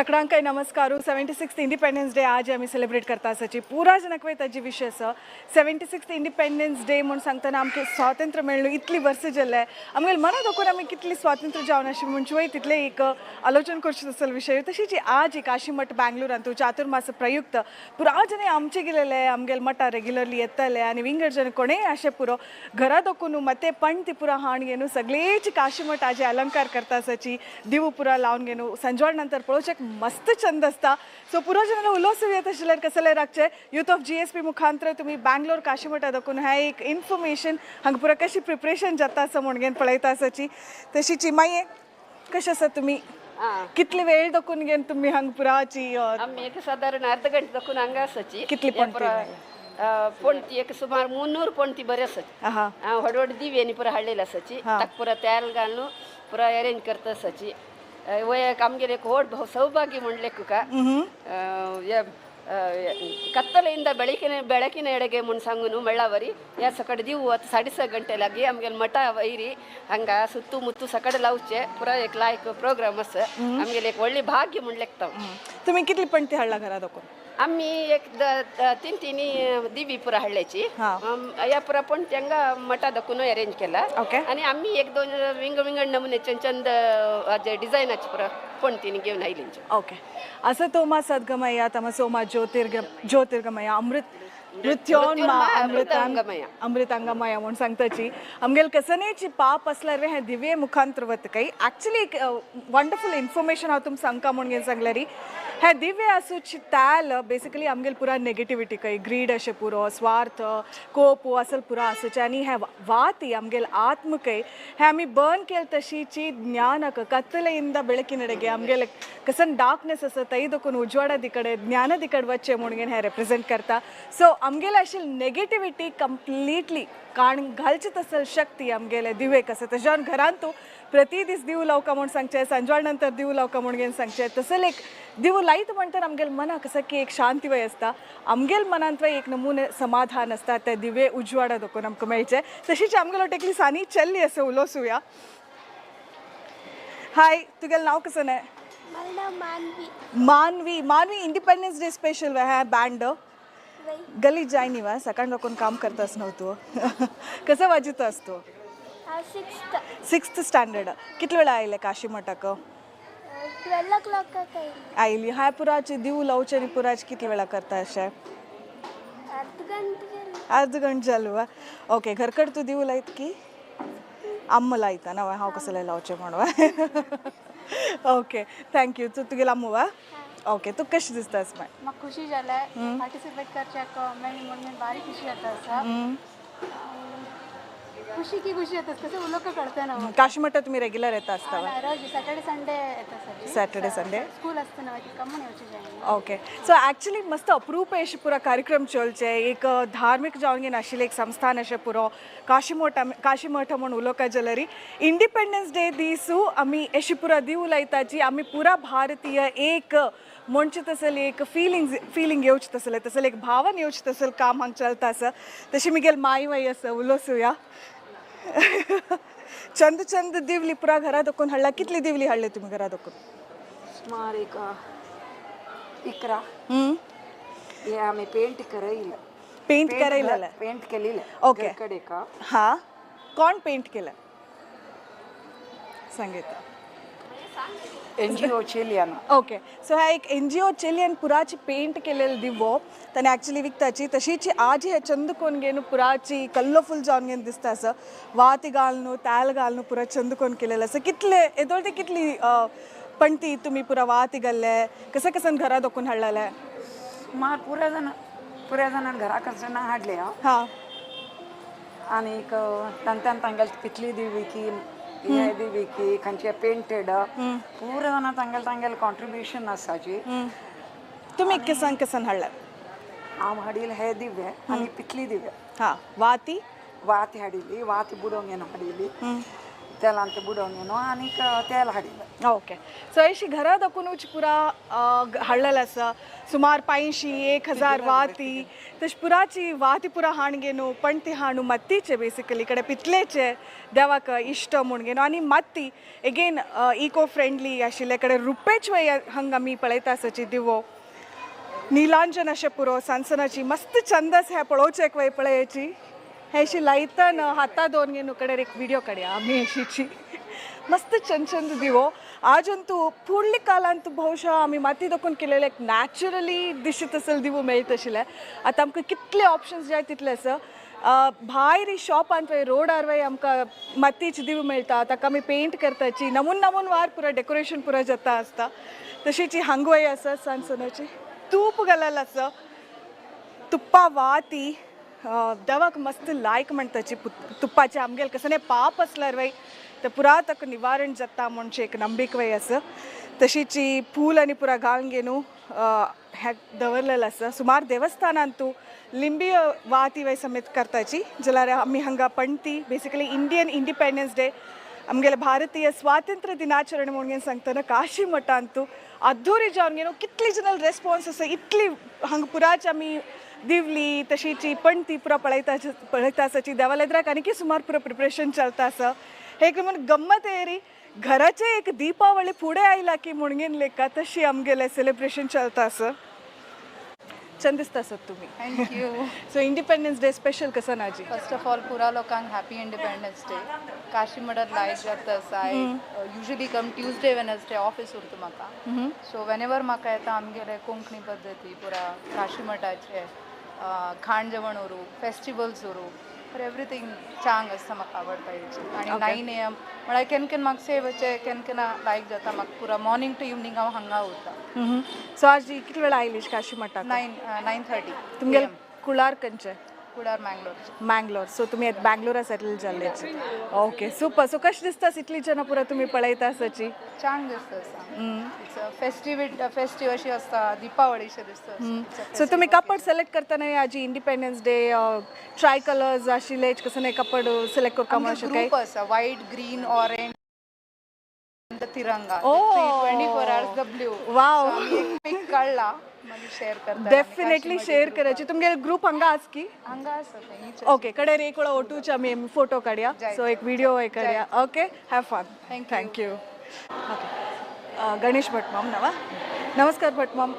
सगळ्यांकय नमस्कार. 76th independence day आज आमी सेलिब्रेट करता आसाची पुरा जनकवे ताजी विशय आसा. 76th independence day म्हूण सांगतना आमकां स्वातंत्र्य मेळ्ळें इतली वर्सां जाल्लें आमगेले मनां दाखोवन आमी कितली स्वातंत्र्य जावन अशें म्हणचे वय तितलें एक आलोचन करचें तसलो विशय. तशीच आज काशीमठ बँगलोरांतू चातुर्मास प्रयुक्त पुरा जन आमचे गेलेले आमगेले मठा रेग्युलरली येतले आनी विंगड जन कोणेय अशें पुरो घरा दाखोवन मते पण ती पुरा हाण घेवन सगळेच काशीमठ आजे अलंकार करता आसाची दिवू पुरा लावन घेवन संजवाड नंतर पळोवचें मस्त चंद असता. सो पुरो जनाला उलोवचो येत आशिल्ल्यान कसले राखचे युथ ऑफ GSP मुखांतर तुम्ही बँगलोर काशीमठा दाखोवन ह्या एक इन्फॉर्मेशन हांगा पुरा कशी प्रिपरेशन जाता आसा म्हणून घेवन पळयता आसाची. तशीची मागीर कशें आसा तुमी कितली वेळ दाखोवन घेवन तुमी हांगा पुराची? आमी एक सादारण अर्ध गंटे दाखोवन हांगा आसाची. कितली पणती? पणती एक सुमार 300 पणती बरी आसाची. व्हड व्हड दिव्यांनी पुरा हाडलेली आसाची. ताका पुरा तेल घालून पुरा अरेंज करता आसाची. वय आमगेले एक व्हड सौभाग्य म्हणले तुका ಕತ್ತಲೆಯಿಂದ ಬೆಳಕಿನ ಎಡೆಗೆ ಮುನ್ ಸಂಗುನು ಮೆಳ್ಳಾವರಿ ಯಾ ಸಕಡೆ ದಿವು 6:30 ಗಂಟೆ ಲಾಗಿ ಆಮಗೆಲ್ ಮಠ ವೈರಿ ಹಂಗ ಸುತ್ತು ಮುತ್ತು ಸಕಡೆ लावचे पुरा एक लायक प्रोग्राम आसा आमगेले एक व्हडली भाग्य म्हण लेखता. तुमी कितली पणती हाडला घरा दाखोवन? आमी एक 3 3 दिवी पुरा हाडल्याची या पुरा पणती हांगा मठा दाखोवन अरेंज केला. आनी आमी 1 2 विंगड विंगड नमुने चंद चंद डिझायनाची पुरा पणतीनी घेवन आयली. ओके. असतो मा सद्गमया तमसो मा ज्योतिर्गमया अमृत मृत्योन्मा अमृतांगमया म्हूण सांगताची आमगेले कसनेची पाप आसल्यार हें दिव्य मुखांतर वता काही. ॲक्च्युली एक वंडरफूल इन्फॉर्मेशन हांव तुमकां सांगता म्हूण घेवन सांगल्यारी हें दिव्य आसूची ताल बेसिकली आमगेले पुरा नेगेटिविटी काही ग्रीड अशें पुरो स्वार्थ कोप असल पुरा आसूचें आनी हें वाती आमगेले आत्म काही हें आमी बर्न केले तशीची ज्ञानक ಕತ್ತಲೆಯಿಂದ ಬೆಳಕಿನೆಡೆಗೆ आमगेले कसन डार्कनेस आसा तै दोकून उजवाडा दिकडे ज्ञाना दिकडे वचचें म्हणून हें रेप्रेझेंट करता. सो आमगेले अशी नेगेटिविटी कंप्लिटली काण घालची तसल शक्ती आमगेले दिवेक आसा. तशें घरांत तूं प्रति दीस दिवू लावका म्हूण सांगचें सांजवाड नंतर दिवू लावका म्हूण घेवन सांगचें तसले एक दिवू लायत म्हणटा आमगेले मनाक आसा की एक शांती वय आसता आमगेले मनांत वय एक नमुने समाधान आसता त्या दिवे उजवाडा दाखोवन आमकां मेळचें. तशीच आमगेलो टेकली सानी चल्ली आसा उलोवसुया. हाय, तुगेलें नांव कसं नाही? मानवी. मानवी. मानवी इंडिपेंडन्स डे स्पेशल वे बँड गली जाय न्ही वा सकाळ दाखोवन काम करतास न्हू तूं. कसं वाजयता आस तूं? 6th standard. कितले वेळा आयले काशी मठाक? 12 o'clock आयली. हाय पुराची दिवू लावचे आनी पुराची कितले वेळा करता अशें? अर्ध घंटे जालें वा. ओके. घरकड तूं दिवू लायत की अम्म लायता ना हांव कसलें लावचें म्हूण वा? Okay thank you. तूं तुगेलो अम्मू वा? ओके. तुका कशें दिसता आसा? म्हाका खुशी जालें पार्टिसिपेट करच्याक मेळ्ळी म्हणून भारी खुशी जाता आसा. खुशी की खुशी जाता कशें उलोवंक कळतना ना. काशीमठा तुमी रेग्युलर येता आसता? रोज सॅटर्डे संडे येता. सॅटर्डे संडे स्कूल आसतना कमून येवचें जाय. ओके. सो ॲक्च्युली मस्त अप्रूप अशें पुरा कार्यक्रम चलचे एक धार्मीक जावन घेवन आशिल्लें एक संस्थान अशें पुरो काशीमठ काशीमठ म्हूण उलोवंक जाल्यार इंडिपेंडन्स डे दिसू आमी अशी पुरा दिवू लायताची आमी पुरा भारतीय एक म्हणचे तसले एक फिलिंग येवचें तसलें तसलें एक भावन येवचें तसलें काम हांगा चलता आसा. तशी मुगेले माई वाई आसा उलोवसुया. चंद चंद दिवली पुरा घरा दाखोवन हाडला. कितली दिवली हाडले तुमी घरा दाखोवन? सुमार एक 11. हे आमी पेंट करयले. पेंट करयलें? पेंट केलेले. ओके. कडेका. हां. कोण पेंट केलं सांगता? NGO चेलियान. ओके. सो ह्या एक NGO चेलियन पुराची पेंट केलेले दिवो ताणें ॲक्च्युली विकताची. तशीच आज हे चंद कोन घेवन पुराची कलरफूल जावन घेवन दिसता आसा. वाती घालून ताल घालून पुरा चंद कोन केलेलं आसा. कितले येदोळ ते कितली पणती तुमी पुरा वाती घाल्ले कसं कसं घरा दाखोवन हाडलेले? सुमार पुरा जाणान घरा कडच्यान हाडले. हां. आनीक तांच्यान तांगेले पितली दिवी की हे दिवी की खंयचे पेंटेड पुरा जाणां तांगेले तांगेले कॉन्ट्रिब्युशन आसाची. तुमी कसन कसन हाडले? हांव हाडिल्ले हे दिवे आनी पितली दिवे. हां. वाती? वाती हाडिल्ली वाती बुडोवंक येवन हाडिल्ली. तेलान ते बुडोवन न्हू आनीक तेल हाडिल्लें. ओके, सो अशी घरा दाखोवनूच पुरा हाडलेलें आसा. सुमार 500 1000 वाती, तशी पुराची वाती पुरा हाण घेनु पणती हाणू मातीचे बेसिकली कडे पितलेचे देवाक इश्ट म्हूण घेनु आनी माती एगेन इको फ्रेंडली आशिल्ले कडे रुपेच वय हांगा आमी पळयता आसाची दिवो नीलांजन अशें पुरो सांसनाची मस्त चंद आसा. हें पळोवचें एक वय पळयाची हे अशी लायतन हाता दोन घेवन कडेर एक व्हिडिओ काडया आमी. अशीची मस्त चंद चंद दिवो आजंतू फुडल्या काळांत बहुशा आमी माती दाखोवन केलेले एक नॅचरली दिशीत असेल दिवो मेळत आशिल्ले. आतां आमकां कितले ऑप्शन्स जाय तितले आसा. भायर शॉपांत वय रोडार वय आमकां मातीचे दिवो मेळटा, ताका आमी पेंट करताची नमून नमून वार पुरा डेकोरेशन पुरा जाता आसता. तशीच हांगवय आसा सांसनाची तूप घालेलें आसा, तुप्पा वाती देवाक मस्त लायक म्हणटाची तुप्पाचे. आमगेले कसलें पाप आसल्यार वय ते पुरा ताका निवारण जाता म्हणचे एक नंबिक वय आसा. तशीच फूल आनी पुरा घालून घेवन हें दवरलेलें आसा. सुमार देवस्थानांतू लिंबी वाती वय समेत करताची जाल्यार आमी हांगा पणती बेसिकली इंडियन इंडिपेंडन्स डे आमगेले भारतीय स्वातंत्र्य दिनाचरण म्हणून सांगतना काशी मठांतू अद्धुरी जावन घेवन कितली जनरल रेस्पॉन्स आसा इतली हांगा पुराच आमी दिवली तशीची पणती पुरा पळयता पळयता आसाची देवालेद्राक आनीकी सुमार पुरा प्रिपरेशन चलता आसा. हे म्हणून गम्मत येरी घराचे एक दीपावली फुडें आयला की म्हणून लेखा तशी आमगेलें सेलिब्रेशन चलता आसा. चंद दिसता आसत तुमी. Thank you. So independence day special कसं नाजी? फर्स्ट ऑफ ऑल पुरा लोकांक हॅपी इंडिपेंडन्स डे. काशी मठात लायट जाता आसा. I usually come Tuesday, Wednesday, office उरता म्हाका. सो वेन एवर म्हाका येता आमगेले कोंकणी पद्दती पुरा काशी मठाचे खाण जेवण उरूं, फेस्टिवल्स उरूं, फॉर एवरीथींग चांग आसता. म्हाका आवडटा हेची. आनी 9 a.m. म्हळ्यार केन्ना केन्ना म्हाका सेवाचे केन्ना केन्ना लायक जाता म्हाका. पुरा मॉर्निंग टू इवनींग हांव हांगा उरता. सो आज कितले वेळा आयली काशी मठाक? 9, 9:30. तुमगेले कुळार खंयचें? कुडार मँगलोरचे. मँगलोर. सो तुमी बँगलोरा सेटल जाल्ले. Okay, super. सो कशें दिसता इतली जनां पुरा तुमी पळयता आसाची? चांग दिसता. It's a festive festive अशी आसता, दीपावळीशें दिसता. सो तुमी कापड सिलेक्ट करतना आजी इंडिपेंडन्स डे ट्राय कलर्स आशिल्ले कसं नाही कापड सिलेक्ट करता म्हणून अशें काय? ग्रुप आसा, white, green, orange, the Tiranga. Oh. 24 hours the blue. Pick काढला मागीर शेअर करता. डेफिनेटली शेअर करायची. तुमगे ग्रुप हांगा आस की? हांगा आसा थंय. ओके, कडेर एक वेळा ओटूचे आमी फोटो काडया. सो एक व्हिडिओ काडया. Okay, have fun. Thank you. Okay, Ganesh Bhat माम नवा. नमस्कार भट माम.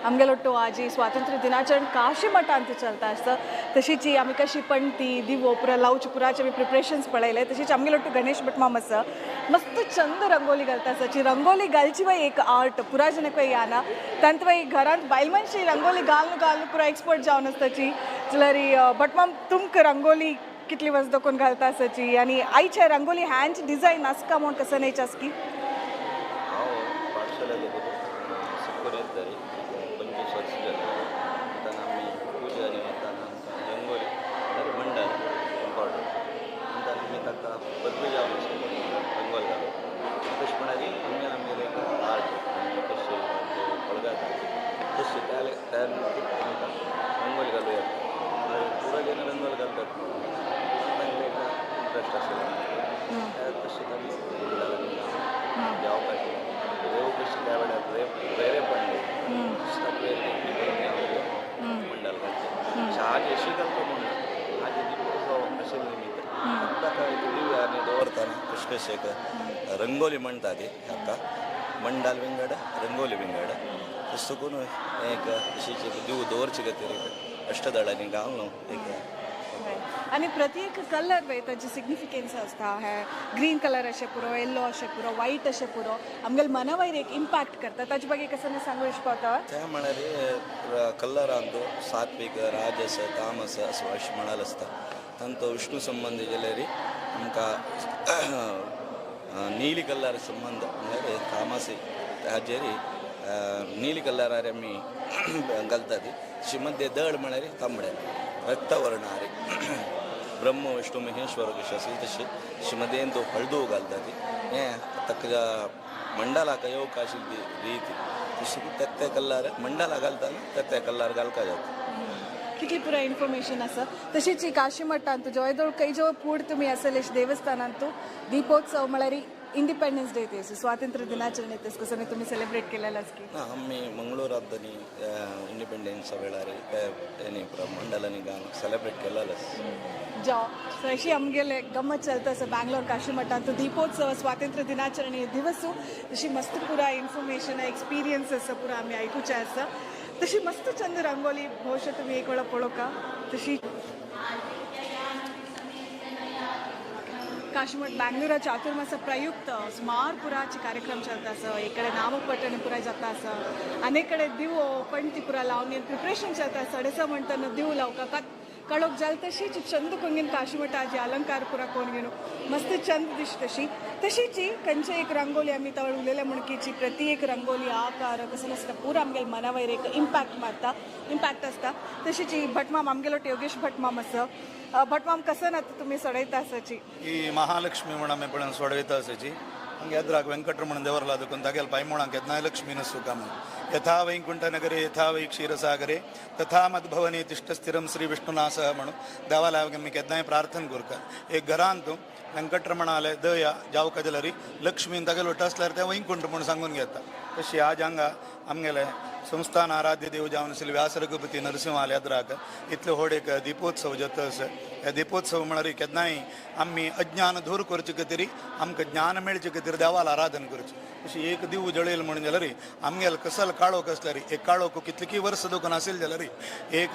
आमगेलो आजी स्वातंत्र्य दिनाचरण काशी मठांत चलता आसता, तशीच आमी कशी पणती दिवो पुरा लावची पुराचे आमी प्रिपरेशन्स पळयले, तशीच आमगेलो गणेश भट माम आसा मस्त चंद रंगोली घालता आसाची. रंगोली घालची बाई एक आर्ट पुरा जनक बाई याना तांत बाई घरांत बायल मनशी रंगोली घालून घालून पुरा एक्सपर्ट जावन आसताची. जाल्यार भट माम, तुमकां रंगोली कितली वर्स दखून घालता आसाची आनी आयच्या रंगोली हँड डिझायन आसका म्हूण कसं न्हय आसकी? हांव पाठशाला देखून शिकून येत तरी 25 वर्स जालें. आतां आमी पुजा आनी वताना आमकां रंगोली आनी मंडल इम्पॉर्टंट. आनी आमी ताका बदली जावन आशिल्ले रंगोली घालप. तशें म्हळ्यार आमगेलें आमगेलें एक आर्ट. आमी कशें पळगाता तशें त्या त्या आमकां रंगोली घालूं येता. मागीर पुरो जेन्ना रंगोली घालतात तांकां एक इंट्रस्ट आशिल्लो, तशें आमी रंगोली घालून जावपाक देव कशें त्या वेळार प्रेरेपण मंडल घालचें. शहाजी अशी घालतो म्हणून आजी दीप अशें निमित्त ताका एक दिव्या आनी दवरताना कशें कशें एक रंगोली म्हणटा ती हाका मंडाल विंगड, रंगोली विंगड. तशें करून एक अशीच एक दिव दवरचे खातीर एक अष्टदळांनी घालून एक. आनी प्रत्येक कलर वय ताची सिग्निफिकन्स आसता. हे ग्रीन कलर अशें पुरो, येल्लो अशें पुरो, वायट अशें पुरो, आमगेले मनावयर एक इम्पॅक्ट करता. ताचे बागे कसं सांगू पावता? त्या म्हळ्यार कलरांत सात्विक, राजस, तामस असो अशें म्हणाल आसता. तांचो विष्णू संबंदी जाल्यार आमकां नीली कलर संबंद म्हळ्यार तामसी हाजेर नीली कलरार आमी घालता ती. तशी मध्य दळ म्हळ्यार तांबडे रक्तवर्ण हारी ब्रह्म विष्णू महेश्वर कशें आसा तशी. तशी मदेन तो हळदू घालता ती. हें ताका मंडलाक येवका आशिल्ली रीत तशी त्या त्या कलर मंडला घालता त्या त्या कलर घालका जाता. कितली पुराय इन्फॉर्मेशन आसा. तशीच ही काशी मठांत जवळ जवळ काही जवळ फूड तुमी असेल देवस्थानांतू दीपोत्सव म्हळ्यार इंडिपेंडन्स डे तेस स्वातंत्र्य दिनाचರಣೆ तेस कसं तुम्ही सेलिब्रेट केलेलाच की. आम्ही मंगळूरांतनी इंडिपेंडेन्स वेळार मंडलानी सेलिब्रेट केलेलंच. जाव सो अशी आमगेले गम्मत चलता आसा बँगलोर काशी मठांत दीपोत्सव स्वातंत्र्य दिनाचರಣे दिवसू. तशी मस्त पुरा इन्फॉर्मेशन एक्सपिरियन्स आसा पुरा आमी आयकुचे आसा. तशी मस्त चंद रंगोली भविष्य तुमी एक वेळा पळोवका. तशी काशीमठ बँगलोरा चातुर्मासा प्रयुक्त सुमार पुराचे कार्यक्रम चलता आसा. एक कडेन नामपठण पुरा जाता आसा, अनेक कडेन दिवो पणती पुरा लावन प्रिपरेशन चलता. 6:30 म्हणटना दिव लावका कळोक जाल तशीच चंद कोंगीन काशीमठाची अलंकार पुरा कोण घेवन मस्त चंद दिश. तशी तशीच खंयचे एक रंगोली आमी तवळ उलयले म्हणकीची प्रति एक रंगोली आकार कसं नासता पुरा आमगेले मनावयर एक इम्पॅक्ट मारता, इम्पॅक्ट आसता. तशीच भटमाम आमगेलो योगेश भटमाम आसा. भटमाम कसं ना तुमी सोडयता आसाची ಈ ಮಹಾಲಕ್ಷ್ಮಿ म्हण आमी पण सोडयता आसाची. हांगा येद्राक वेंकटरमण देवरला देखून तागेल पायमुळांक केन्नाय लक्ष्मी नसुका म्हण. यथा वैकुंठनगरे यथा वै क्षीरसागरे तथा मद्भवने तिष्ठस्थिरं श्री विष्णुनासह म्हणून देवाला आमी केन्नाय प्रार्थना करता. एक घरांत वेंकटरमणाले दया जावका जाल्यार लक्ष्मीन तागेलो आसल्यार तें वैकुंठ म्हूण सांगून घेता. तशी आज हांगा आमगेले संस्थान आराध्य देव जावन आशिल्ले व्यास रघुपती नरसिंह याद्राक इतले व्हड एक दीपोत्सव जाता आसा. हे दीपोत्सव म्हळ्यार केन्नाय आमी अज्ञान दूर करचे खातीर आमकां ज्ञान मेळचे खातीर देवाला आराधन करचें. अशी एक दिव जळयल म्हणून जाल्यार आमगेले कसल काळोख आसल्यार एक काळोख कितली वर्स दोकून आशिल्लें जाल्यार एक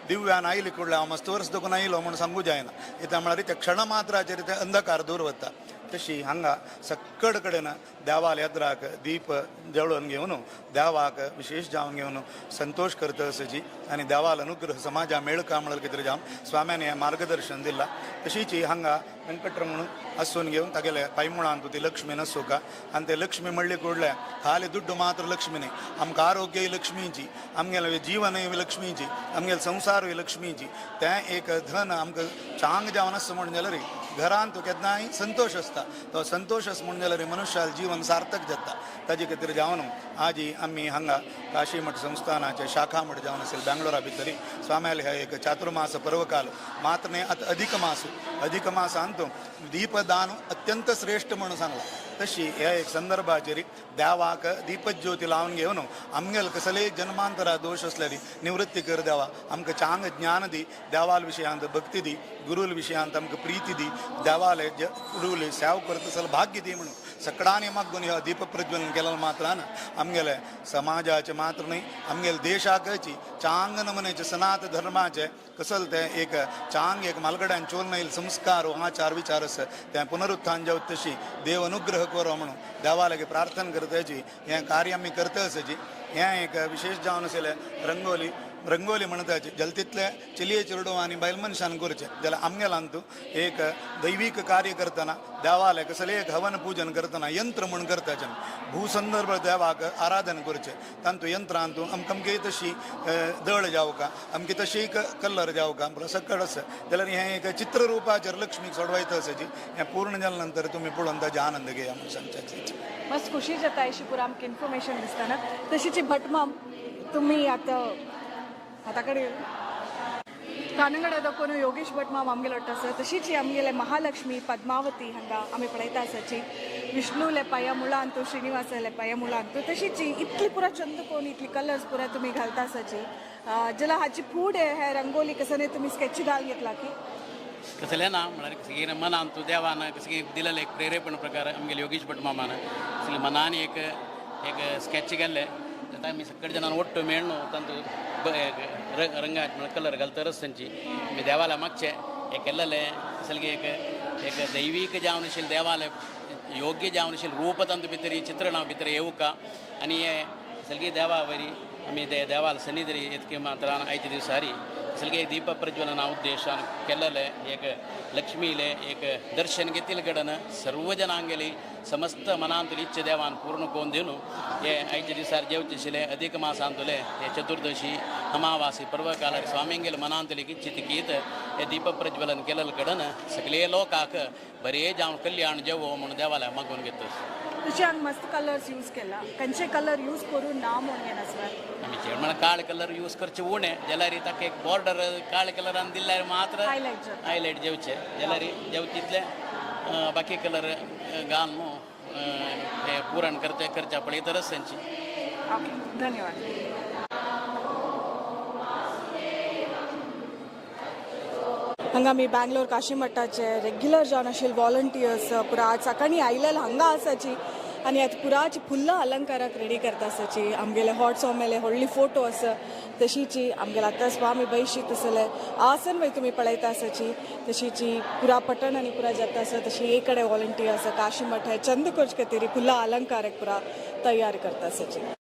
दिव्यान आयली कुडले हांव मस्त वर्स दोकून आयलो म्हूण सांगू जायना. कित्याक म्हळ्यार ते क्षण मात्राचेर ते अंधकार दूर वता. तशी हांगा सक्कड कडेन देवाल याद्राक दीप जळोवन घेवन देवाक विशेष जावन घेवन संतोष करता आसाची आनी देवाल अनुग्रह समाजा मेळका म्हळ्यार कितें जावन स्वाम्यान हें मार्गदर्शन दिलां. तशीच हांगा वेंकटरमण आसून घेवन तागेले पायमुळांत ती लक्ष्मी नसुका आनी ते लक्ष्मी म्हणली कुडल्या खाली दुड्डू मात्र लक्ष्मी न्ही, आमकां आरोग्यय लक्ष्मीची, आमगेलें जीवनय लक्ष्मीची, आमगेलें संवसारूय लक्ष्मीची. तें एक धन आमकां चांग जावन आसा म्हणून जाल्यार घरांत केन्नाय संतोष आसता. तो संतोष आसा म्हणून जाल्यार मनुष्याल जीवन सार्थक जाता. ताजे खातीर जावन आजी आमी हांगा काशी मठ संस्थानाचे शाखा मठ जावन आशिल्ले बेंगलोरा भितरी स्वाम्याले हे एक चातुर्मास पर्वकाल मात्र न्ही आतां अधिक मास, अधिक मासांत दीपदान अत्यंत श्रेष्ठ म्हणून सांगलां. तशी ह्या एक संदर्भाचेर देवाक दीपज्योती लावन घेवन आमगेले कसलेय जन्मांतरा दोश आसल्यार निवृत्ती कर देवा, आमकां चांग ज्ञान दी, देवाल विशयांत भक्ती दी, गुरूल विशयांत आमकां प्रीती दी, देवाले गुरूले सेव करता जाल्यार भाग्य दी म्हणून सकडांनी मागून ह्या दीप प्रज्वलन केलें मात्रान आमगेले समाजाचे मात्र न्ही आमगेले देशाकची चांग नमनेचे सनातन धर्माचे कसल ते एक चांग एक मालगड्यान चोल नईल संस्कार आचार विचार आसा तें पुनरुत्थान जावं तशी देव अनुग्रह करो म्हणून देवा लागीं प्रार्थना करताची हें कार्य आमी करता आसाची. हें एक विशेष जावन आशिल्लें रंगोली. रंगोली म्हणटाची जाल्यार तितले चलये चेडूं आनी बायल मनशान करचें जाल्यार आमगेल्यान तूं एक दैवीक कार्य करतना देवाले कसलें एक हवन पूजन करतना यंत्र म्हूण करताचे भूसंदर्भ देवाक आराधन करचें तांतू यंत्रांतू आमकां अमकी तशी दळ जावका अमकी तशी कलर जावका म्हळ्यार सकळ आसा जाल्यार हें एक चित्ररुपाचेर लक्ष्मीक सोडवायता आसाची. हें पूर्ण जाल्या नंतर तुमी पळोवन ताजे आनंद घेया म्हूण सांगचे. मस्त खुशी जाता अशी पुरा आमकां इन्फॉर्मेशन दिसतना. तशीच भटमाम तुमी आतां हाताकडे कानंगडा दाखोवन योगेश भटमाम आमगेलो आसा. तशीच आमगेले महालक्ष्मी पद्मावती हांगा आमी पळयता आसाची. विष्णूले पांया मुळांतू श्रीनिवासाले पांया मुळांतू. तशीच इतली पुरा चंद कोन इतली कलर्स पुरा तुमी घालता आसाची. जाल्यार हाची फूड हे रंगोली कसं तुमी स्केच घाल घेतला की कसलें ना म्हळ्यार कशें मनान तूं देवान कशें दिलेलें एक प्रेरेपण प्रकार आमगेले योगेश भट मामान कसलें मनान एक एक स्केच केल्लें. आतां आमी सगळे जाणां ಒಟ್ಟು मेळ्ळो तांतू रंगात म्हळ्यार कलर घालतरच तांची आमी देवाला मागचें हें केल्लें सगळें एक एक दैवीक जावन आशिल्लें देवालें योग्य जावन आशिल्लें रूप तांतू भितर चित्रणा भितर येवका आनी हें सगळीं देवा वरी आमी देवाल सन्निधी इतके मात्रान आयच्या दिवसारी सगळे दीप प्रज्वलना उद्देशान केल्लें एक लक्ष्मीले एक दर्शन घेतिल्ले कडेन सर्व जनांगेली समस्त मनांतली इच्छा देवान पूर्ण कोन दिवन हे आयच्या दिसार जेवचे आशिल्ले अधिक मासांतले हे चतुर्दशी अमावासी पर्वकालार स्वामींगेले मनांतली इच्छित गीत हे दीप प्रज्वलन केल्ले कडेन सगळे लोकांक बरें जावन कल्याण जेवो म्हणून देवाला मागून घेतस. तशी हांगा मस्त कलर्स यूज केला. खंयचे कलर यूज करून ना म्हणून घेनासले? आमी चड म्हळ्यार काळे कलर यूज करचे उणें जाल्यार ताका एक बॉर्डर काळे कलरान दिल्यार मात्र हायलायट जेवचे, जाल्यार जेवतितले बाकी कलर घालून हे पुरण करचे करच्या पळय तरच त्यांची. ओके, धन्यवाद. हांगा आमी बँगलोर काशी मठाचे रेग्युलर जावन आशिल्ले वॉलंटियर्स पुरा आज सकाळीं आयिल्ले हांगा आसाची आनी आतां पुराची फुल्ल अलंकाराक रेडी करता आसाची. आमगेले हॉट स्वामीले व्हडली फोटो आसा तशीची आमगेले आतां स्वामी बैशी तसले आसन वय तुमी पळयता आसाची तशीची पुरा पटण आनी पुरा जाता आसा. तशी एक कडेन वॉलंटियर आसा काशी मठ चंद कोच खातीर फुल्ल अलंकाराक पुरा तयार करता आसाची.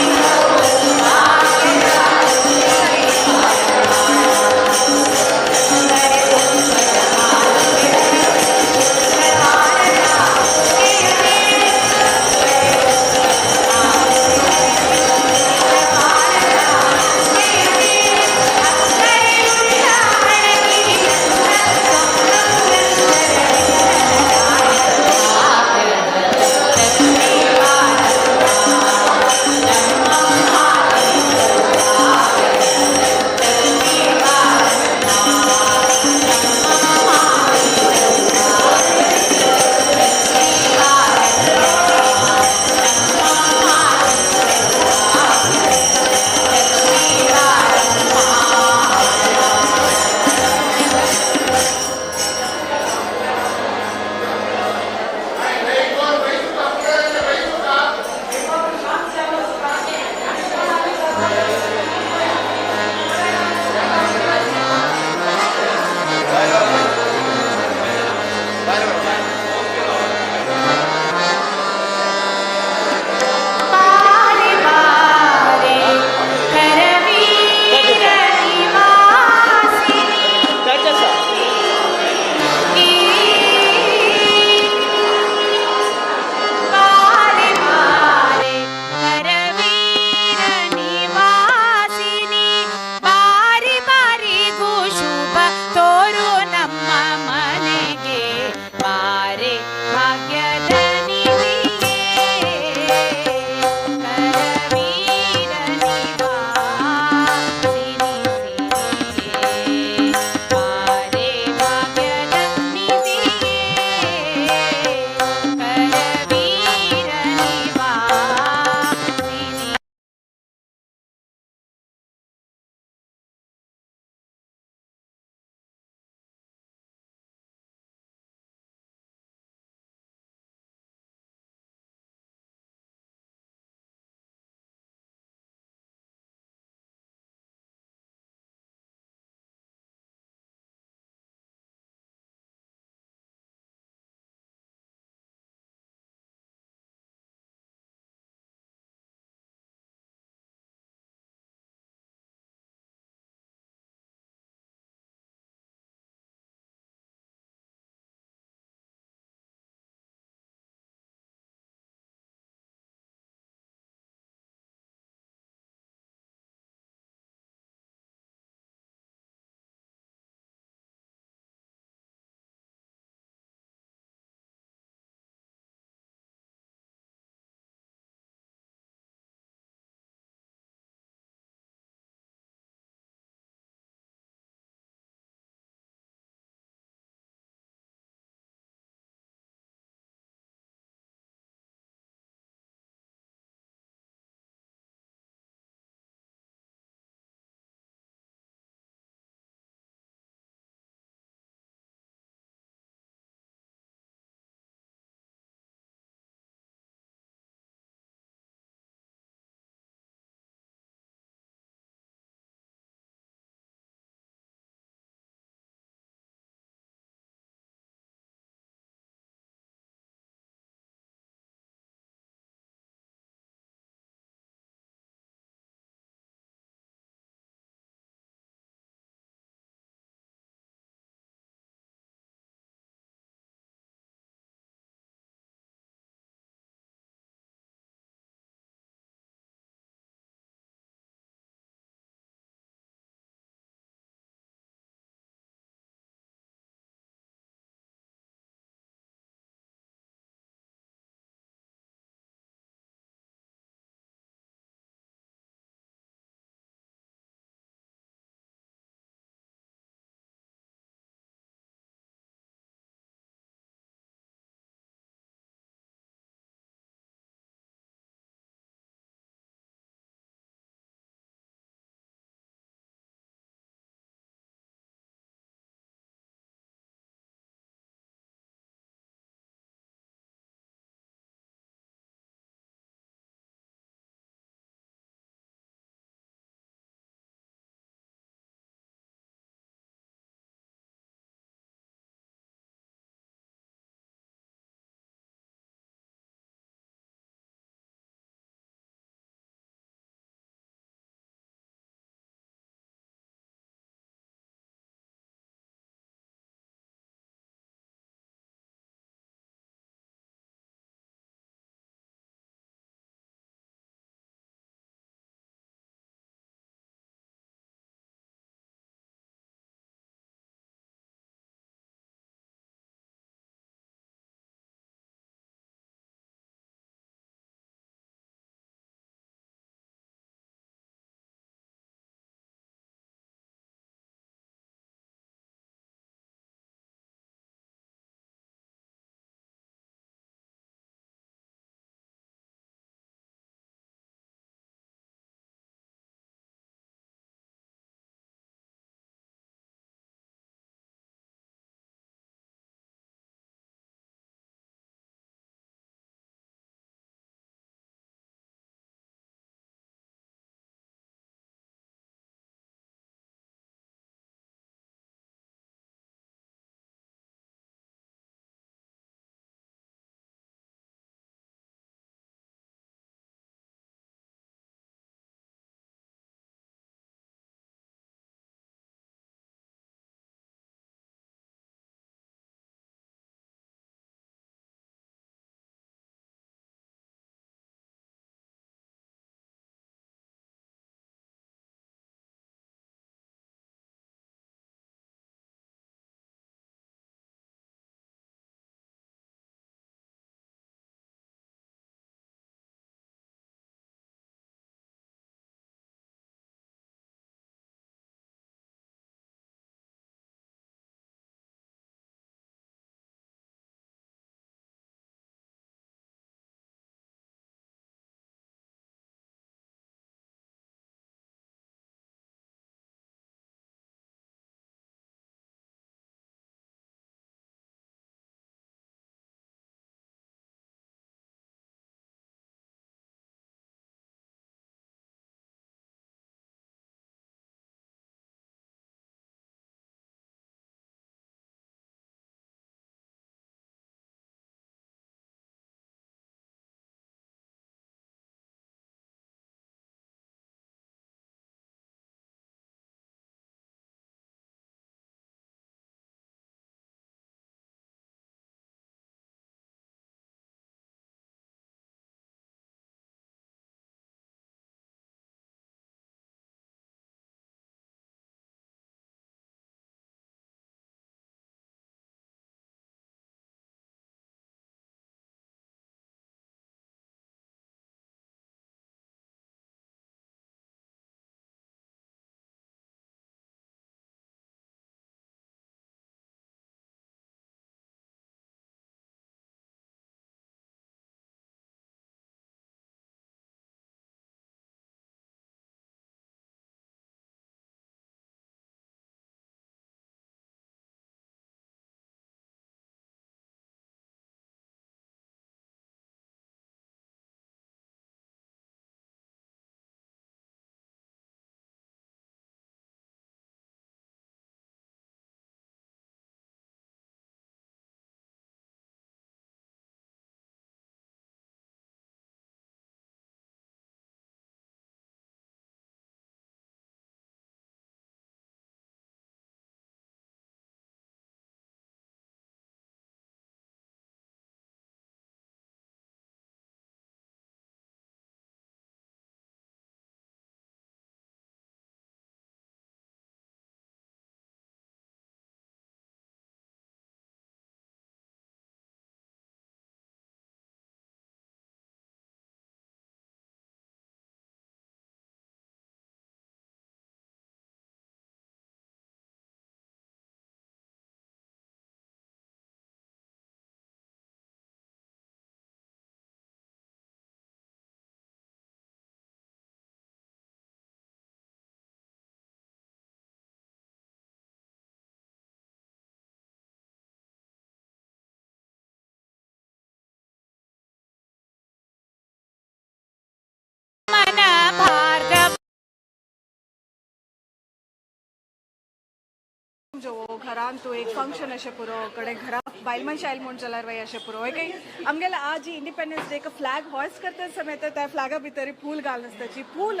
जो घरान तो एक फंक्शन अशें पुरो कडे घरा बायल मनशां आयल म्हूण जाल्यार वय अशें पुरो एक आमगेले आज इंडिपेंडन्स डे एक फ्लॅग हॉयस्ट करता समय त्या फ्लॅगा भितर फूल घालून आसताची फूल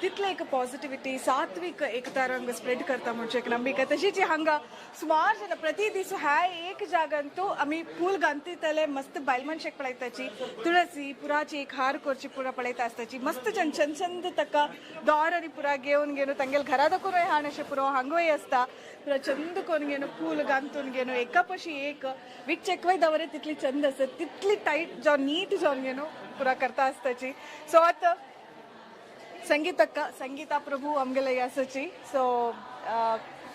तितले एक पॉझिटिव्हिटी सात्विक एकता रंग स्प्रेड करता म्हणचे एक नंबिका. तशीच हांगा सुमार जण प्रति दीस ह्या एक जागांतू आमी फूल घालतितले मस्त बायल मनशेक पळयताची तुळसी पुराची एक हार करची पुरा पळयता आसताची मस्त जन चंद चंद ताका दोर आनी पुरा घेवन घेवन तांगेले घरा दाखोवन हाण अशें पुरो हांगूय आसता पुरा चंद करून घेवन फूल घालतून घेवन एका पशी एक विकचेकवय दवरे तितली चंद आसता तितली टायट जावन नीट जावन घेवन पुरा करता आसताची. सो आतां संगीतक्का संगीता प्रभू आमगेले आसाची. सो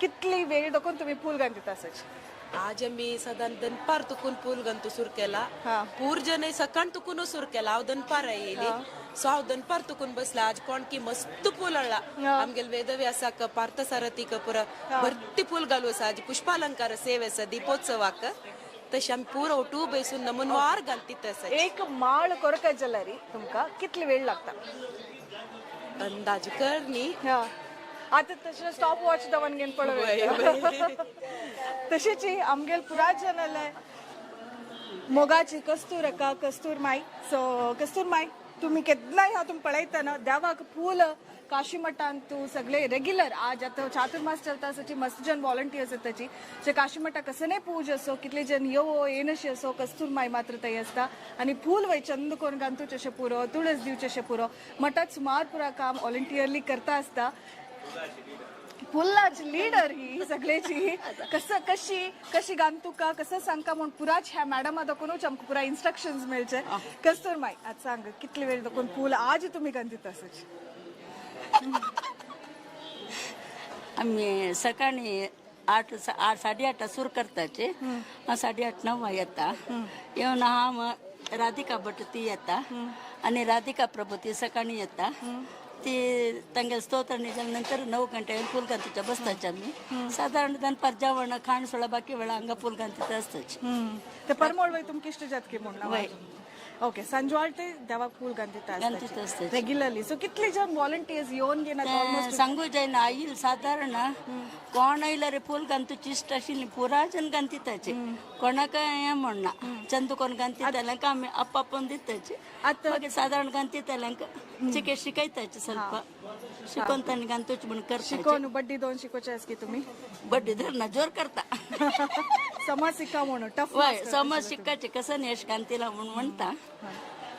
कितली वेळ दाखोवन तुमी फूल घालता आसाची? आज आमी सदां दनपार तुकून फूल घालतो सुरू केला. पूर जन सकाळ तुकून सुरू केला. हांव दनपार येयली सो हांव दनपार तुकून बसला. आज कोणकी मस्त फूल हाडला आमगेले वेदव्यासाक पार्थसारथीक पुरा भरती फूल घालू आसा. आज पुष्पालंकार सेवे आसा दीपोत्सवाक तशें आमी पुरो ओटू बेसून नमनवार घालतीत आसा. एक माळ कोरका जाल्यार तुमकां कितली वेळ लागता? अंदाज कर न्ही आतां तशें स्टॉप वॉच दवन घेवन पळोवया. तशीच आमगेले पुरा जनाले मोगाची कस्तूर अक्का कस्तूर माई. सो कस्तूर माई तुमी केन्नाय हांव तुमी पळयतना देवाक फूल काशीमठान तूं सगळे रेग्युलर आज आतां चातुर्मास चलता सची मस्त जन वॉलंटियर्स येताची जे काशीमठा कसने पूज असो कितले जन येवो येनशे असो कस्तूर माई मात्र थंय आसता आनी फूल वय चंद कोण घालतूच अशें पुरो तुळस दिवचें अशें पुरो मठात सुमार पुरा काम वॉलंटियरली करता आसता. फुलाची लिडर ही सगळ्याची कसं कशी कशी घालतुका कसं सांगका म्हूण पुराच ह्या मॅडमा दाखोवनूच आमकां पुरा इन्स्ट्रक्शन्स मेळचे. कस्तूर माई आज सांग कितले वेळ दाखोवन फूल आज तुमी घालतीत आसाची? आमी सकाळी 8 8:30 सुरू करताचे 8:30 9 येता येवन हांव राधिका भट ती येता आनी राधिका प्रभू ती सकाळी येता ती तांगेले स्तोत्र नंतर 9 गंटे फूल घालतीच्या बसताचे आमी साधारण दनपार जेवण खाण सोळा बाकी वेळा हांगा फूल घालतीत आसताचे. ते परमळ वय तुमकां इश्ट जातकी म्हणून? ओके सांजवाळ ते देवाक फूल घालतीत आसता रेग्युलरली. सो कितले जण वॉलंटियर्स येवन घेनात? ऑलमोस्ट सांगू जायना आईल साधारण कोण आयल्यार फूल घालतूची इश्ट आशिल्ली पुरा जण घालतिताचे कोणाक हें म्हणना चंद कोण घालतिताल्यांक आमी आपापून दिताचे मागीर साधारण घालतिताल्यांक चिके शिकयताचे ಸ್ವಲ್ಪ शिकोवन तांणी घालतूच म्हूण करता. शिकोवन बड्डी दोन शिकोवचे आस की तुमी? बड्डी धरना जोर करता समाज शिका म्हणून टफ समाज शिकाचे कसं न्ही अशें घालतिला म्हूण म्हणटा.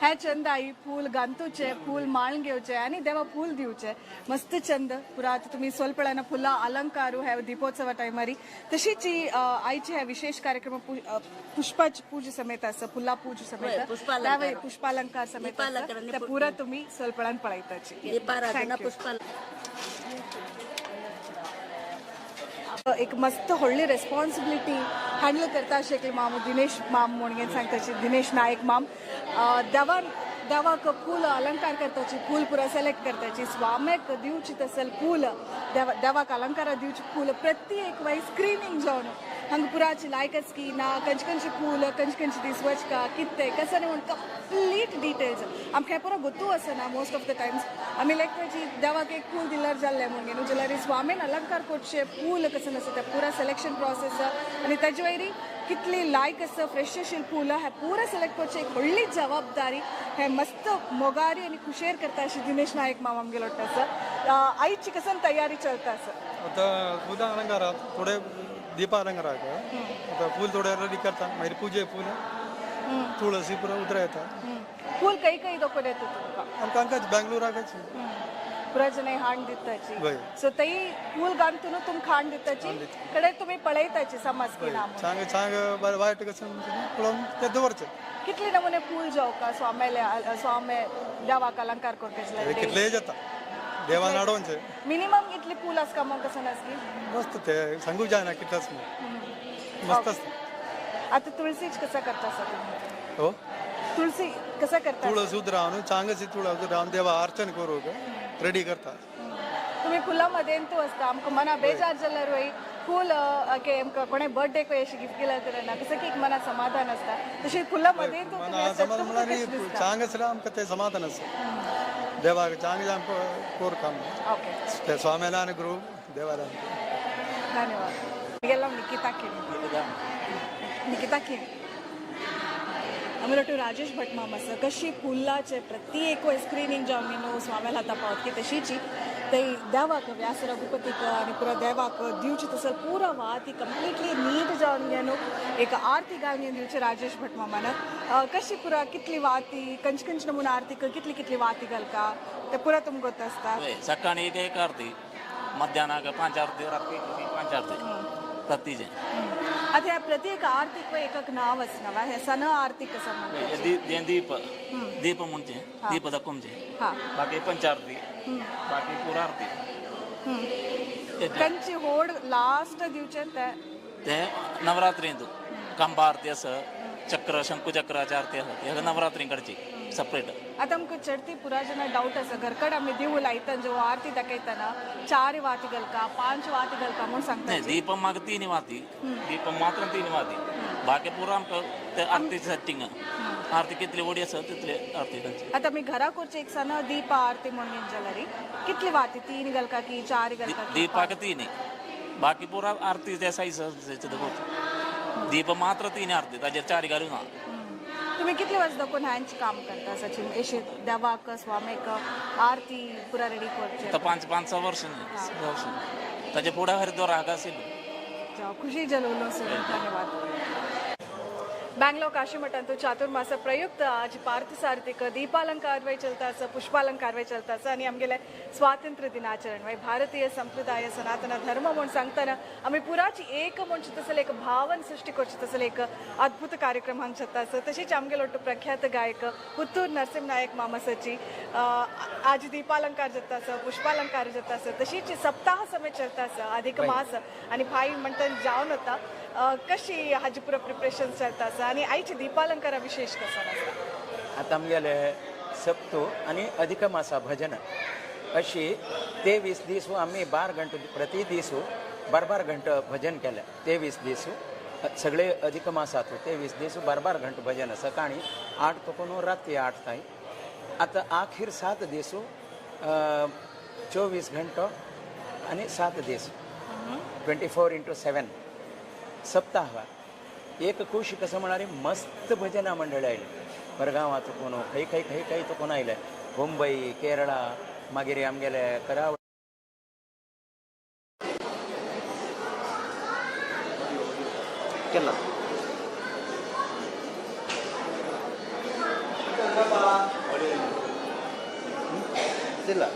हे चंद आई फूल घालतूचे फूल माळ घेवचे आनी देवा फूल दिवचे मस्त चंद पुरा. आतां तुमी सोलपळाना फुलां अलंकारू हे दीपोत्सवा टायमारी तशीच आयचे हे विशेष कार्यक्रम पुष्पाची पूजा समेत आसा फुलां पूजा समेत पुष्पालंकार समेत ते पुरा तुमी सोलपळान पळयताची. एक मस्त व्हडली रेस्पॉन्सिबिलिटी हँडल करता अशें माम दिनेश माम म्हणून सांगताची दिनेश नायक माम देवान देवाक फूल अलंकार करताची फूल पुरा सिलेक्ट करताची स्वाम्याक दिवची तसल फूल देवाक अलंकारा दिवची फूल प्रति एक वय स्क्रिनींग जावन हांगा पुराची लायक की ना खंयचे खंयचे फूल खंयचे खंयचे दीस वचका कितें कसं म्हूण कंप्लीट डिटेल्स आमकां हें पुरो गोतू आसना. मोस्ट ऑफ the times आमी लेखताची देवाक एक फूल दिल्यार जाल्लें म्हूण न्हू जाल्यार स्वामीन अलंकार करचे फूल कसं आसा तें पुरा सिलेक्शन प्रोसेस आनी ताजे वयरी कितली लायक आसा फ्रेश आशिल्ली फुलां हें पुरा सिलेक्ट करचें एक व्हडली जबाबदारी हें मस्त मोगारी आनी खुशेर करता अशें दिनेश नायक माम आमगेलो आसा. आयची कसं तयारी चलता आसा? आतां फुलां अलंकार थोडे दीपालंकार आतां फूल थोडे रेडी करता मागीर पुजे फूल तुळसी पुरा उतरा येता. फूल खंय खंय दाखोवन येता तुमकां? आमकां हांगाच बेंगलोराकच पुरा जण हाण दिताची. सो थंय फूल घालतून तुमकां हाण दिताची कडे तुमी पळयताची समज की ना चांग चांग बरें वायट कशें पळोवन तें दवरचें. कितले नमुने फूल जावका स्वामेले स्वामे देवाक अलंकार करपाचे? कितलेय जाता देवान हाडोवचें. मिनिमम कितले फूल आसका मग कसं आसकी? मस्त ते सांगू जायना कितलेच मस्त आसता. आतां तुळसीच कसं करता आसा तुमी? हो तुळसी कसं करता? तुळस उदरावन चांगशी तुळस उदरावन देवा अर्चन करूंक रेडी करता. तुमी फुलां मध्ये तूं आसता आमकां मना बेजार जाल्यार वय फूल ओके आमकां कोणें बर्थडे अशें गिफ्ट केल्यार तर ना कसं की एक मना समाधान आसता तशें फुलां मध्ये तूं चांग आसल्यार आमकां तें समाधान आसता देवाक चांग आमकां कोर काम. ओके स्वाम्याला आनी गुरू देवाला. धन्यवाद. निकिता केणी, निकिता केणी. आमगे राजेश भट माम आसा. कशी फुलाचे प्रत्येक स्क्रिनींग जावन न्हू स्वाम्याला हाता पावत की तशीची ते देवाक व्यास रघुपतीक आनी पुरा देवाक दिवची तसं पुरा वाती कंप्लिटली नीट जावन न्हू एक आरती घालून दिवचे राजेश भट मामान. कशी पुरा कितली वाती कंच कंच नमुना आरती कितली कितली वाती घालका ते पुरा तुमकां गोत आसता. सकाळी एक एक आरती, मध्यान्हाक 5 आरती, रात्री 5 आरती प्रतीचे. आता ह्या प्रत्येक आरतीक एक एक नाव आसना वा हे सण आरती कसं म्हणतात? दीप दीप म्हणजे दीप दाखोवचे, बाकी पंचारती, बाकी पुरा आरती. कंची होड लास्ट दिवचे ते नवरात्रींत कंबा आरती आसा, चक्र शंकुचक्राची आरती आसा, ह्या नवरात्री कडची सपरेट. आता आमकां चडती पुरा जेन्ना डावट आसा घरकड आमी दिवू लायतना जेव्हा आरती दाखयतना 4 वाती घालका 5 वाती घालका म्हूण सांगता. दीपम मागीर 3 वाती, दीपम मात्र 3 वाती, बाकी पुरा आमकां ते आरती सेटिंग आरती कितली व्हडी आसा तितली आरती तांची. आतां आमी घरा करचे एक सण दीप आरती म्हणून जाल्यार कितली वाती 3 घालका की 4 घालका? दीपाक 3, बाकी पुरा आरती ते साईज दीप मात्र 3 आरती, ताजेर 4 घालू ना. तुम्ही कितले वर्ष दाखवून ह्यांची काम करता सचिन अशे देवाक स्वामीक आरती पुरा रेडी करचे? 5-5 वर्ष ताजे फुडें हरिद्वार हांगा आशिल्लो. खुशी जलवलो सर, धन्यवाद. बैंगलोर काशीमठांत चातुर्मास प्रयुक्त आज पार्थसारथीक दीपालंकार चलता आसा, पुष्पालंकार चलता आसा आनी आमगेले स्वातंत्र्य दिनाचरण मागीर भारतीय संप्रदाय सनातन धर्म म्हूण सांगतना आमी पुराची एक म्हूण तसले एक भावन सृष्टी करची तसले एक अद्भुत कार्यक्रम हांगा जाता आसा. तशीच आमगेलो ಒಟ್ಟು प्रख्यात गायक पुत्तूर नरसिंह नायक मामासाची आज दीपालंकार जाता आसा, पुष्पालंकार जाता आसा. तशीच सप्ताह समय चलता आसा अधिक मास आनी भाई म्हणटा जावन वता. कशी हाजी पुरा प्रिपरेशन चलता आसा आनी आयची दीपालंकारा विशेष कसो आसा? आतां आमगेले सप्तू आनी अधिक मासा भजन अशी 23 दीस आमी 12 घंटो प्रति दीस 12-12 घंटो भजन केलें. 23 दीस सगळे अधिक मासांत 23 दीस 12-12 घंटो भजन, सकाळी 8 तो राती 8 ताई. आतां आखीर 7 दीस 24 घंटो आनी 7 दीस 24x7 सप्ताह. एक खुशी कसं म्हणाली मस्त भजना मंडळी आयले परगांवांत कोण खंय खंय खंय खंय तो कोण आयले, मुंबई केरळा मागीर आमगेले करावळ. केला दिला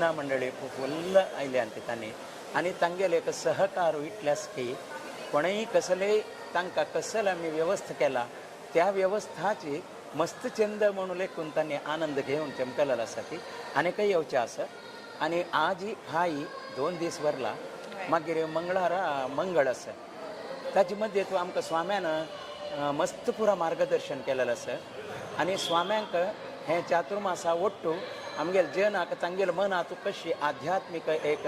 भजना मंडळी फुल्ल आयल्यान ती तांणी आनी तांगेले एक सहकार इतलें की कोणेय कसलेय तांकां कसले आमी व्यवस्था केला त्या व्यवस्थाची मस्त चंद म्हणून लेखून तांणी आनंद घेवन चमकलेलो आसा ती आनीकय येवचें आसा. आनी आज फाई 2 दीस वरला मागीर मंगळारा मंगळ आसा ताजे मदें तूं आमकां स्वाम्यान मस्त पुरा मार्गदर्शन केलेलें आसा. आनी स्वाम्यांक हें चातुर्मासा ओट्टू आमगेले जनाक तांगेले मनांत कशी आध्यात्मीक एक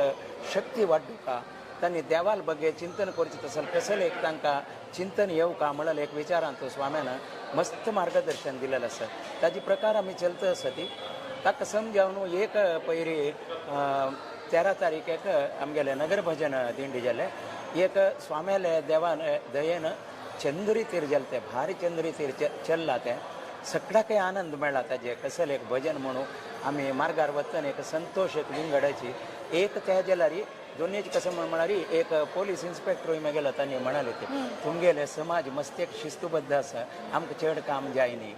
शक्ती वाडुका तांणी देवाल बगे चिंतन करचें तसलें कसलें एक तांकां चिंतन येवका म्हणलें एक विचारांत स्वाम्यान मस्त मार्गदर्शन दिलेलें आसा. ताजे प्रकार आमी चलता आसा ती ताका समजावन एक पयरी 13 तारीखेक आमगेलें नगर भजन दिंडी जालें. एक स्वाम्याले देवान दयेन चंद्री तीर जालें तें भारी चंद्री तीर चल्ला तें सगळ्याकय आनंद मेळ्ळा ताजे कसलें एक भजन म्हणून आमी मार्गार वतना एक संतोश एक विंगडाची एक त्या जाल्यार दोनीच कसं म्हण म्हळ्यार एक पोलीस इन्स्पेक्टरूय मेगेलो तांणी म्हणाले ते तुमगेले समाज मस्त एक शिस्तबद्ध आसा आमकां चड काम जाय न्ही.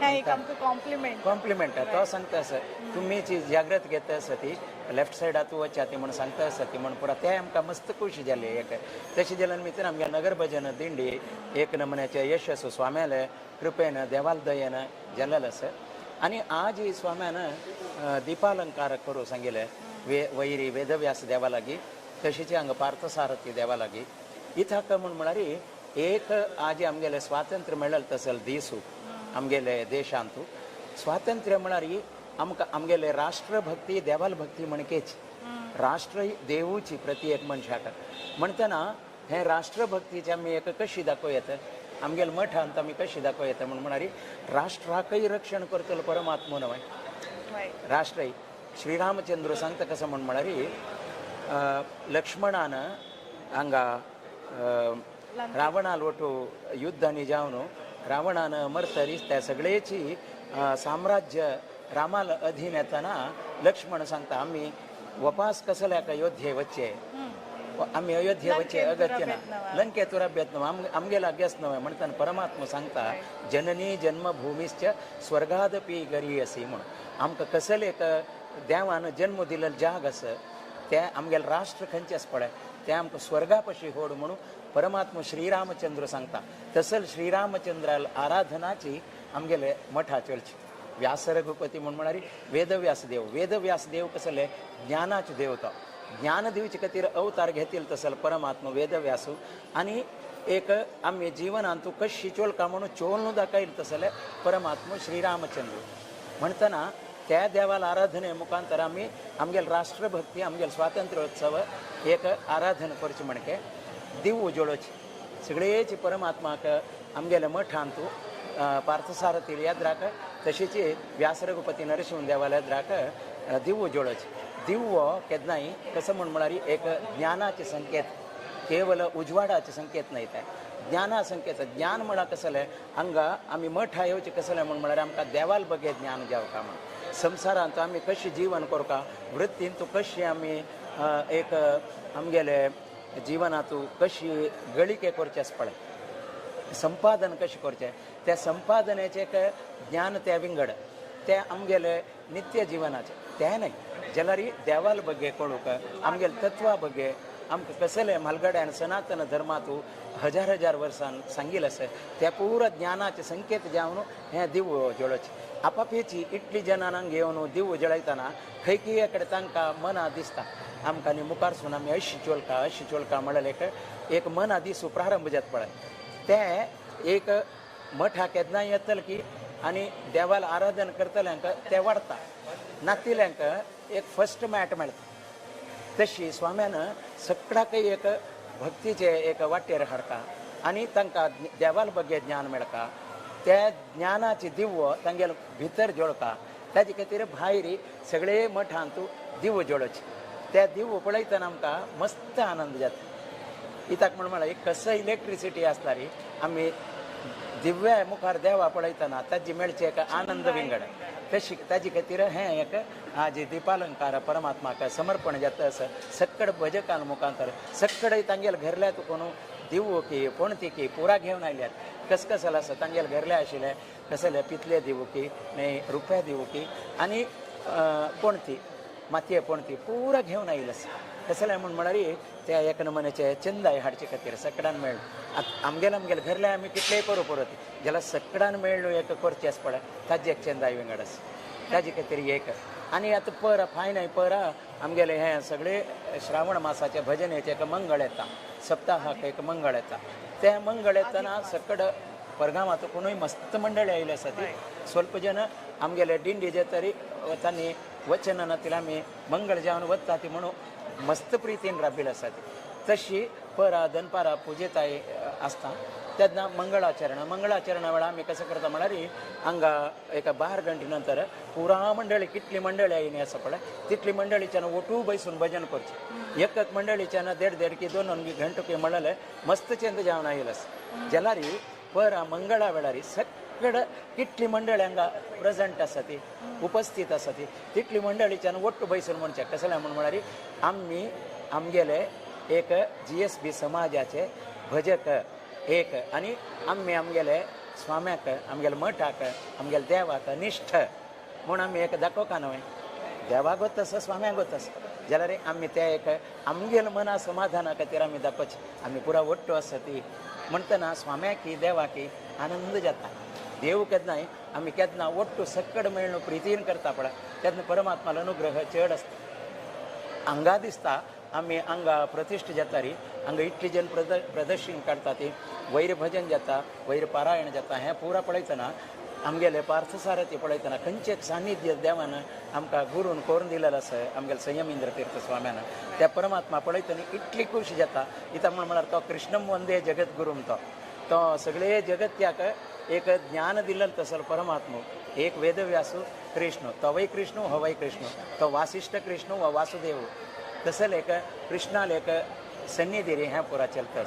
हें एक आमकां कॉम्प्लिमेंट कॉम्प्लिमेंट तो सांगता आसा तुमी जी जाग्रत घेता आसा ती लेफ्ट सायडात वचा ती म्हण सांगता आसा ती म्हण पुरा ते आमकां मस्त खुशी जाली एक. तशें जाल्यार भितर आमगे नगर भजन दिंडी एक नमुन्याचे यशस्व स्वाम्याले कृपेन देवाल दयेन जालेलें आसा. आनी आज स्वाम्यान दीपालंकार करूं सांगिल्लें वैरी वेदव्यास देवा लागीं तशीच हांगा पार्थसारथी देवा लागीं इथाक म्हण म्हळ्यार एक आज आमगेलें स्वातंत्र्य मेळ्ळें तसले दीसू आमगेले देशांतू स्वातंत्र्य म्हळ्यार आमकां आमगेले राष्ट्रभक्ती देवाल भक्ती म्हणकेच राष्ट्र देवूची प्रति एक मनशाक म्हणटना हें राष्ट्रभक्तीचे आमी एक कशी दाखोवं येता आमगेले मठांत आमी कशी दाखोवं येता म्हण म्हळ्यार राष्ट्राकय रक्षण करतलो परमात्मो न्हय राष्ट्रय. श्रीरामचंद्र सांगता कसं म्हण म्हळ्यार लक्ष्मणान हांगा रावणाल वटू युद्धांनी जावन रावणान मरतरीच त्या सगळेची साम्राज्य रामाल अधीन येतना लक्ष्मण सांगता आमी वपास कसल्याक अयोध्ये वच्चे आमी अयोध्ये वच्चे अगत्य ना लंके तुराभ्यत न्हय आमगेला अभ्यास न्हय म्हणटाना परमात्मा सांगता जननी जन्मभूमिश्च स्वर्गादपी गरीयसी म्हणून आमकां कसले एक देवान जन्म दिलेलो जाग आसा ते आमगेले राष्ट्र खंयचें आसा पळय तें आमकां स्वर्गा पशी होड म्हणून परमात्मा श्रीरामचंद्र सांगता. तसल श्रीरामचंद्राल आराधनाची आमगेले मठा चलची. व्यास रघुपती म्हण म्हळ्यार वेदव्यास देव वेदव्यास देव कसले ज्ञानाचे देवता ज्ञान दिवचे खातीर अवतार घेतील तसल परमात्मा वेदव्यासू आनी एक आमी जिवनांत कशी चोलका म्हणून चोलनू दाखयल तसले परमात्मा श्रीरामचंद्र म्हणटना त्या देवाला आराधने मुखांतर आमी आमगेले राष्ट्रभक्ती आमगेले स्वातंत्र्योत्सव एक आराधन करचें म्हणके दिव उजळोची सगळेच परमात्माक आमगेले मठांतू पार्थसारथी याद्राक तशीच व्यास रघुपती नरसिंह देवाला याद्राक दिव उजळोची. दिव्वो केन्नाय कसं म्हण म्हळ्यार एक ज्ञानाचे संकेत केवल उजवाडाचे संकेत न्हय ते ज्ञाना संकेत. ज्ञान म्हळ्यार कसलें हांगा आमी मठा येवचें कसलें म्हण म्हळ्यार आमकां देवाल बगे ज्ञान जावका म्हण संवसारांत आमी कशें जीवन करका वृत्तींत कशी आमी एक आमगेले जिवनांत कशी गळिके करचें आसा पळय संपादन कशें करचें त्या संपादनेचें एक ज्ञान तें विंगड तें आमगेले नित्य जिवनाचें तें न्हय जाल्यार देवाल बगे कळूंक आमगेले तत्वा बगे आमकां कसलें म्हालगड्यान सनातन धर्मांत हजार हजार वर्सान सांगिल्लें आसा त्या पुरा ज्ञानाचे संकेत जावन हें दिव जळोवचें. आपापेची इतली जनांक घेवन दिव जळयतना खंय खंय कडेन तांकां मना दिसता आमकां न्ही मुखारसून आमी अशी चोलका अशी चोलका म्हणलें एक मना दिसूं प्रारंभ जाता पळय तें एक मठा केन्नाय येतलें की आनी देवाल आराधन करतल्यांक तें वाडटा नातिल्यांक एक फर्स्ट मॅट मेळटा. तशी स्वाम्यान सगळ्याकय एक भक्तीचे एक वाटेर हाडटा आनी तांकां देवाल बगे ज्ञान मेळटा त्या ज्ञानाची दिव्व तांगेले भितर जळटा ताजे खातीर भायर सगळे मठांत दिव जळोवचे. त्या दिव पळयतना आमकां मस्त आनंद जाता. कित्याक म्हण म्हळ्यार कसं इलेक्ट्रिसिटी आसता रे आमी दिव्या मुखार देवा पळयतना ताजी मेळचे एक आनंद विंगड तशी ताजे खातीर हें एक आज दीपालंकार परमात्माक समर्पण जाता आसा सक्कड भजकान मुखांतर सक्कडे तांगेले घरल्या तुकून दिवो की पणती की पुरा घेवन आयल्यात कसकसल आसा तांगेले घरले आशिल्ले कसले पितले दिवो की न्हय रुप्या दिवो की आनी पणती मातये पणती पुरा घेवन आयिल्लो आसा. कसलें म्हूण म्हळ्यार त्या एक नमुन्याचे चंदाय हाडचे खातीर सकडान मेळ्ळो. आतां आमगेले आमगेले घरले आमी कितलेय करूं परत जाल्यार सकडान मेळ्ळो एक करचें आसा पळय ताजें एक चंदाय विंगड आसा ताजे खातीर एक. आनी आतां परा फायन परा आमगेले हें सगळे श्रावण मासाचे भजनेचें एक मंगळ येता, सप्ताहाक एक मंगळ येता. तें मंगळ येतना सकड परगांवांत कोणूय मस्त मंडळी आयिल्ली आसा ती स्वल्प जन आमगेले दिंडी जे तरी तांणी वचन नातिल्लें आमी मंगळ जावन वता ती म्हणून मस्त प्रितीन राबिल्ली आसा ती. तशी परा दनपारा पुजेताय आसता तेन्ना मंगळाचरण. मंगळाचरणा वेळार आमी कसं करता म्हळ्यार हांगा एका 12 घंटे नंतर पुरा मंडळी कितली मंडळी आयिल्ली आसा पळय तितली मंडळीच्यान ओटू बैसून भजन करचें. एक एक मंडळीच्यान देड देड की 2 2 घंटो की म्हणलें मस्त चेंद जावन आयिल्लो आसा. जाल्यार परा मंगळा वेळार सकड कितली मंडळी हांगा प्रेझंट आसा ती उपस्थित आसा ती तितली मंडळीच्यान ओट्टू बैसून म्हणचें. कसलें म्हूण म्हळ्यार आमी आमगेले एक GSB समाजाचे भजक एक आनी आमी आमगेले स्वाम्याक आमगेले मठाक आमगेले देवाक निश्ठ म्हूण आमी एक दाखोवका न्हय. देवाक वता आसा स्वाम्याक वता आसा जाल्यार आमी ते एक आमगेले मना समाधाना खातीर आमी दाखोवचें. आमी पुरा ओट्टू आसा ती म्हणटना स्वाम्याकी देवाकी आनंद जाता. देव केन्नाय आमी केन्ना ओट्टू सकड मेळ्ळो प्रितीन करता पळय तेन्ना परमात्मालो अनुग्रह चड आसता. हांगा दिसता आमी हांगा प्रतिश्ठ जाता री हांगा इतली जन प्रदर्शन काडटा ती वैर भजन जाता वैर पारायण जाता. हें पुरा पळयतना आमगेले पार्थसारथी पळयतना खंयचें एक सानिध्य देवान आमकां गुरून करून दिलेलें आसा आमगेले संयमेंद्र तीर्थ स्वाम्यान. त्या परमात्मा पळयतना इतली खुशी जाता. इता म्हण म्हळ्यार तो कृष्णम वंदे जगद्गुरूम तो तो सगळे जगत्याक एक ज्ञान दिलेलें तसो परमात्मा एक वेदव्यासू कृष्ण तवय कृष्ण हवय कृष्ण तो वासिष्ठ कृष्ण वा वासुदेव तसले एक कृष्णाले एक सन्निधी रे हें पुरा चलता.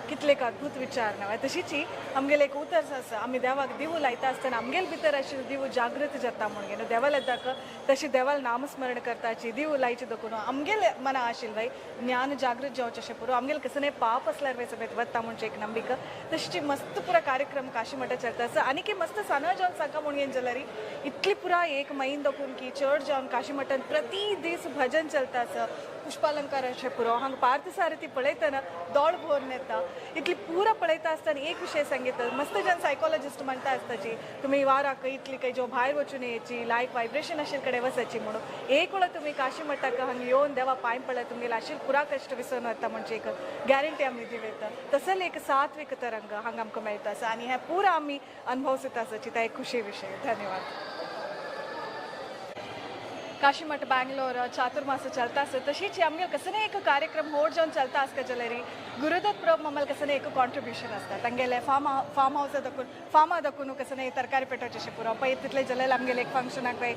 कितले एक अद्भुत विचार नव्हे. तशीच आमगेले एक उतर आसा आमी देवाक दिवू लायता आसतना आमगेल भितर आशिल्लो दिवू जागृत जाता म्हणून न्हू देवाले दाख तशी देवाल नामस्मरण करताची दिवू लायची देखून आमगेले मना आशिल्लो बाई ज्ञान जागृत जावचें अशें पुरो आमगेले कसले पाप आसल्यार बाई समेत वता म्हणचे एक नंबिक. तशीच मस्त पुरा कार्यक्रम काशी मठा चलता आसा. आनी मस्त साना जावन सांगा म्हणून जाल्यार इतली पुरा एक मैन देखून की चड जावन काशी मठान प्रति दीस भजन चलता आसा. पुष्पालंकार अशें पुरो हांगा पार्थसारथी पळयतना दोळ भरून येता. इतली पुरा पळयता आसतना एक विशय सांगितलं मस्त जन सायकोलॉजिस्ट म्हणटा आसताची तुमी वाराक इतली काही जो भायर वचून यायची लायक व्हायब्रेशन आशिल्ले कडेन वचाची म्हणून एक वेळा तुमी काशी मठाक हांगा येवन देवा पांय पळय तुमगेले आशिल्ले पुरा कश्ट विसरून वता म्हणजे एक गॅरंटी आमी दिवं येता. तसले एक सात्विक तरंग हांगा आमकां मेळटा आसा आनी हें पुरा आमी अनुभवसता आसाची ता एक खुशी विशय. धन्यवाद. काशीमठ बँगलोर चातुर्मास चलता आसा तशीच आमगेले कसले एक कार्यक्रम होड जावन चलता आसता जाल्यार गुरुदत्त प्रभु मम्मल कसले एक कॉन्ट्रिब्युशन आसता. तांगेले फार्म हावसा दाखून फार्मा दाखून कसले तरकारी पेटोवचें अशें पुरो पळय तितलें जाल्यार आमगेले एक फंक्शनाक पळय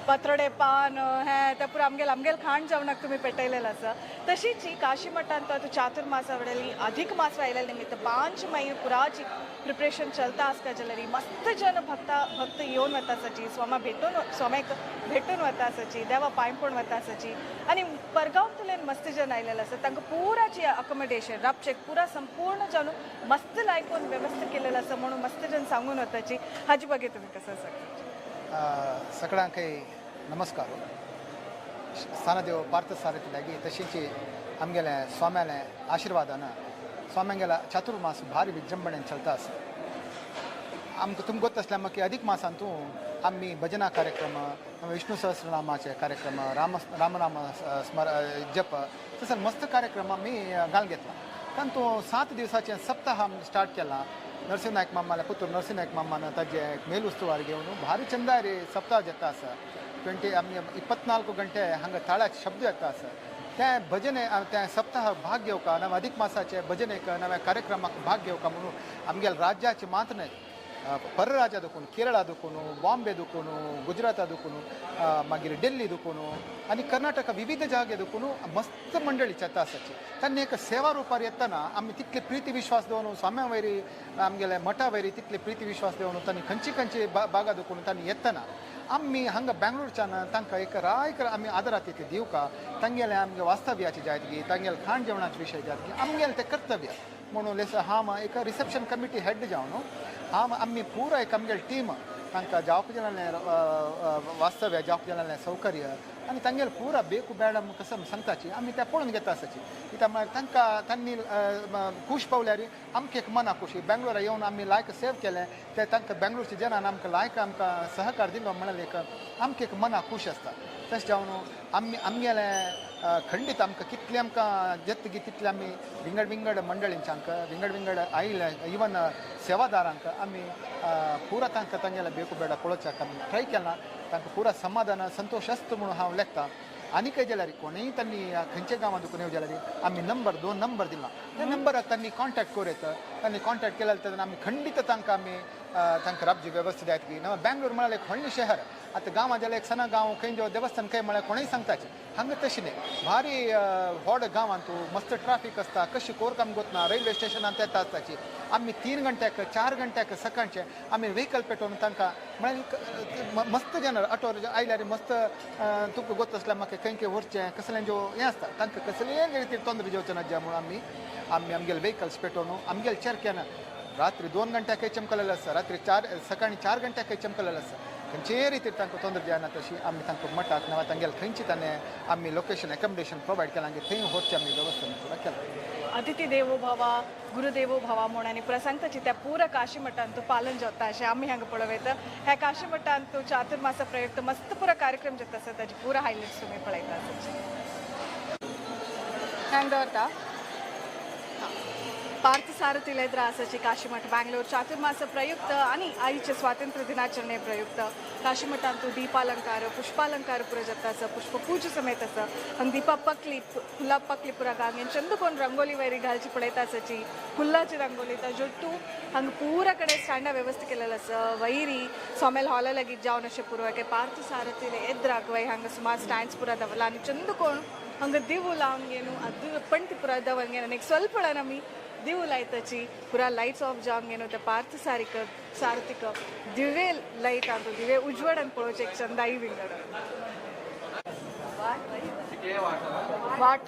पत्रोडे पान हें तें पुरो आमगेले आमगेले खाण जेवणाक तुमी पेटयलेलें आसा. तशीच काशीमठांत तो चातुर्मासा वेळार अधिक मास आयिल्ल्या निमित्त 5 मैने पुराची प्रिपरेशन चलता आसता जाल्यार मस्त जन भक्त येवन वता आसाची स्वामा भेटून स्वाम्याक भेटून वता आसाची देवा पांय पडून वता आसाची. आनी परगांवांतल्यान मस्त जन आयिल्ले आसा तांकां पुराची अकोमोडेशन राबचें पुरा संपूर्ण जावन मस्त लायकून व्यवस्था केलेलं आसा म्हणून मस्त जन सांगून वताची. हाजी ಬಗ್ಗೆ तुमी कसं सांगता. सगळ्यांकय नमस्कार. स्थानदेव पार्थसारथी लागी तशींच आमगेले स्वाम्याले आशिर्वादान स्वाम्यांगेला चातुर्मास भारी विजृंभणेन चलता आसा. आमकां तुमकां गोत आसल्यार मागीर अधिक मासांतू आमी भजना कार्यक्रम विष्णु सहस्रनामाचे कार्यक्रम राम रामनाम स्मर जप तसं मस्त कार्यक्रम आमी घालून घेतला. तातूंत 7 दिवसाचे सप्ताह आमी स्टार्ट केला. नरसिंह नायक मामाले पुतूर नरसिंह नायक मामान ताजे मेल उस्तवार घेवन भारी चंदारी सप्ताह जाता आसा. 20 आमी 24 गंटे हांगा ताळ्याचे शब्द येता आसा. तें भजने तें सप्ताह भाग घेवका नव्या अधिक मासाचे भजनेक नव्या कार्यक्रमाक भाग घेवका म्हणून आमगेले राज्याचे मात्र न्हय परराज्या दुखून केरळा दुखून बॉम्बे दुखून गुजराता दुखून मागीर दिल्ली दुखून आनी कर्नाटका विविध जागे दुखून मस्त मंडळी येता आसाची. तांणी एक सेवा रुपार येतना आमी तितले प्रिती विश्वास दवरून स्वाम्या वयरी आमगेले मठा वयरी तितले प्रिती विश्वास दवरून तांणी खंयची खंयची बागा दुखून तांणी येतना आमी हांगा बेंगलोरच्यान तांकां एक रायक आमी आदरातिथ्य दिवका. तांगेलें आमगे वास्तव्याची जायतगी तांगेले खाण जेवणाचे विशय जायतगी आमगेलें तें कर्तव्य म्हणून लेस हांव एक रिसेप्शन कमिटी हेड जावन हांव आमी पुरा एक आमगेले टीम तांकां जावप जालें वास्तव्य जावप जालें सौकर्य आनी तांगेले पुरा बेकू बेड कसम सांगताची आमी ते पळोवन घेता आसाची. कित्याक म्हळ्यार तांकां तांणी खूश पावल्यार आमकां एक मना खुशी. बेंगलोरा येवन आमी लायक सेव केलें ते तांकां बेंगलोरच्या जनान आमकां लायक आमकां सहकार दिलो म्हळ्यार एक आमकां एक मना खूश आसता. तशें जावन आमी आमगेलें खंडीत आमकां कितलें आमकां जेतगी तितलें आमी विंगड विंगड मंडळींच्यांक विंगड विंगड आयले इवन सेवादारांक आमी पुरा तांकां तांगेले बेकू बेडा पळोवच्याक आमी ट्राय केला. तांकां पुरा समाधान संतोश आसता म्हणून हांव लेखता. आनी खंय जाल्यार कोणूय तांणी खंयच्या गांवांत दुखून येवं जाल्यार आमी नंबर 2 नंबर दिला त्या नंबराक तांणी कॉन्टॅक्ट करूं येता. तांणी कॉन्टॅक्ट केल्यार तेन्ना आमी खंडीत तांकां आमी तांकां राबची वेवस्था जायत की ना. बेंगलोर म्हळ्यार एक व्हडलें शहर. आतां गांवां जाल्यार एक सना गांव खंय जो देवस्थान खंय म्हळ्यार कोणूय सांगताचे हांगा तशें न्ही. भारी व्हड गांवांत मस्त ट्राफीक आसता कशी कोरकाम गोतना रेल्वे स्टेशनांत येता आसताची. आमी 3 घंट्याक 4 घंट्याक सकाळचे आमी व्हेकल पेटोवन तांकां म्हळ्यार मस्त जन ऑटो आयल्यार मस्त तुका गोत आसल्यार म्हाका खंय खंय व्हरचें कसलें जो हें आसता तांकां कसलें रितीर तोंदरे जेवचें ना ज्या म्हणून आमी आमी आमगेले व्हेकल्स पेटोवन आमगेले चरक्यान रात्री 2 घंट्याकय चमकलेलें आसता, रात्री 4 सकाळी 4 घंट्याकय चमकलेलें आसता. खंयचेय रितीर तांकां तोंदर जायना तशी आमी तांकां मठाक ना तांगेले खंयची ताणें आमी लोकेशन एकोमोडेशन प्रोवायड केलां थंय व्हरचें आमी वेवस्था पुरा केलां. अतिथी देवो भवा गुरुदेवो भवा म्हूण आनी पुरा सांगताची त्या पुरा काशी मठांत पालन जाता अशें आमी हांगा पळोवं. ह्या काशी मठांत चातुर्मासा प्रयुक्त मस्त पुरा कार्यक्रम जाता आसा ताची पुरा हायलायट्स तुमी पळयता आसा. हांगा दवरता पार्थसारथी लेद्रा आसाची काशीमठ बँगलोर चातुर्मास प्रयुक्त आणि आईचे स्वातंत्र्य दिनाचरणे प्रयुक्त काशीमठांतू दीपालंकार पुष्पालंकार पुरा जाता आसा, पुष्पपूजा समेत आसा. हांगा दीपा पकली फुलां पकली पुरा गांगेन चंद कोण रंगोली वैरी घालची पळयता आसाची फुलाची रंगोली ताजो हांगा पुरा कडेन स्टँडा व्यवस्था केलेलो आसा. वैरी सोमेल हॉला लागीं जावन अशें पुरो पार्थसारथी एद्राक वै हांगा सुमार स्टँड्स पुरा दवरला आनी चंद कोण हांगा दिवू लावन घेवन ಅದು ಪಂಟಿ ಪುರ ದವಂಗೆ ನನಗೆ ಸ್ವಲ್ಪ ನಮ್ಮಿ ದಿವು ಲೈತಚಿ ಪೂರಾ ಲೈಟ್ಸ್ ಆಫ್ जावन घेवन ते पार्थ सारिक सारथिक दिवे लायट आंतू दिवे उजवाड आनी पळोवचें एक चंदाई विंगड वाट.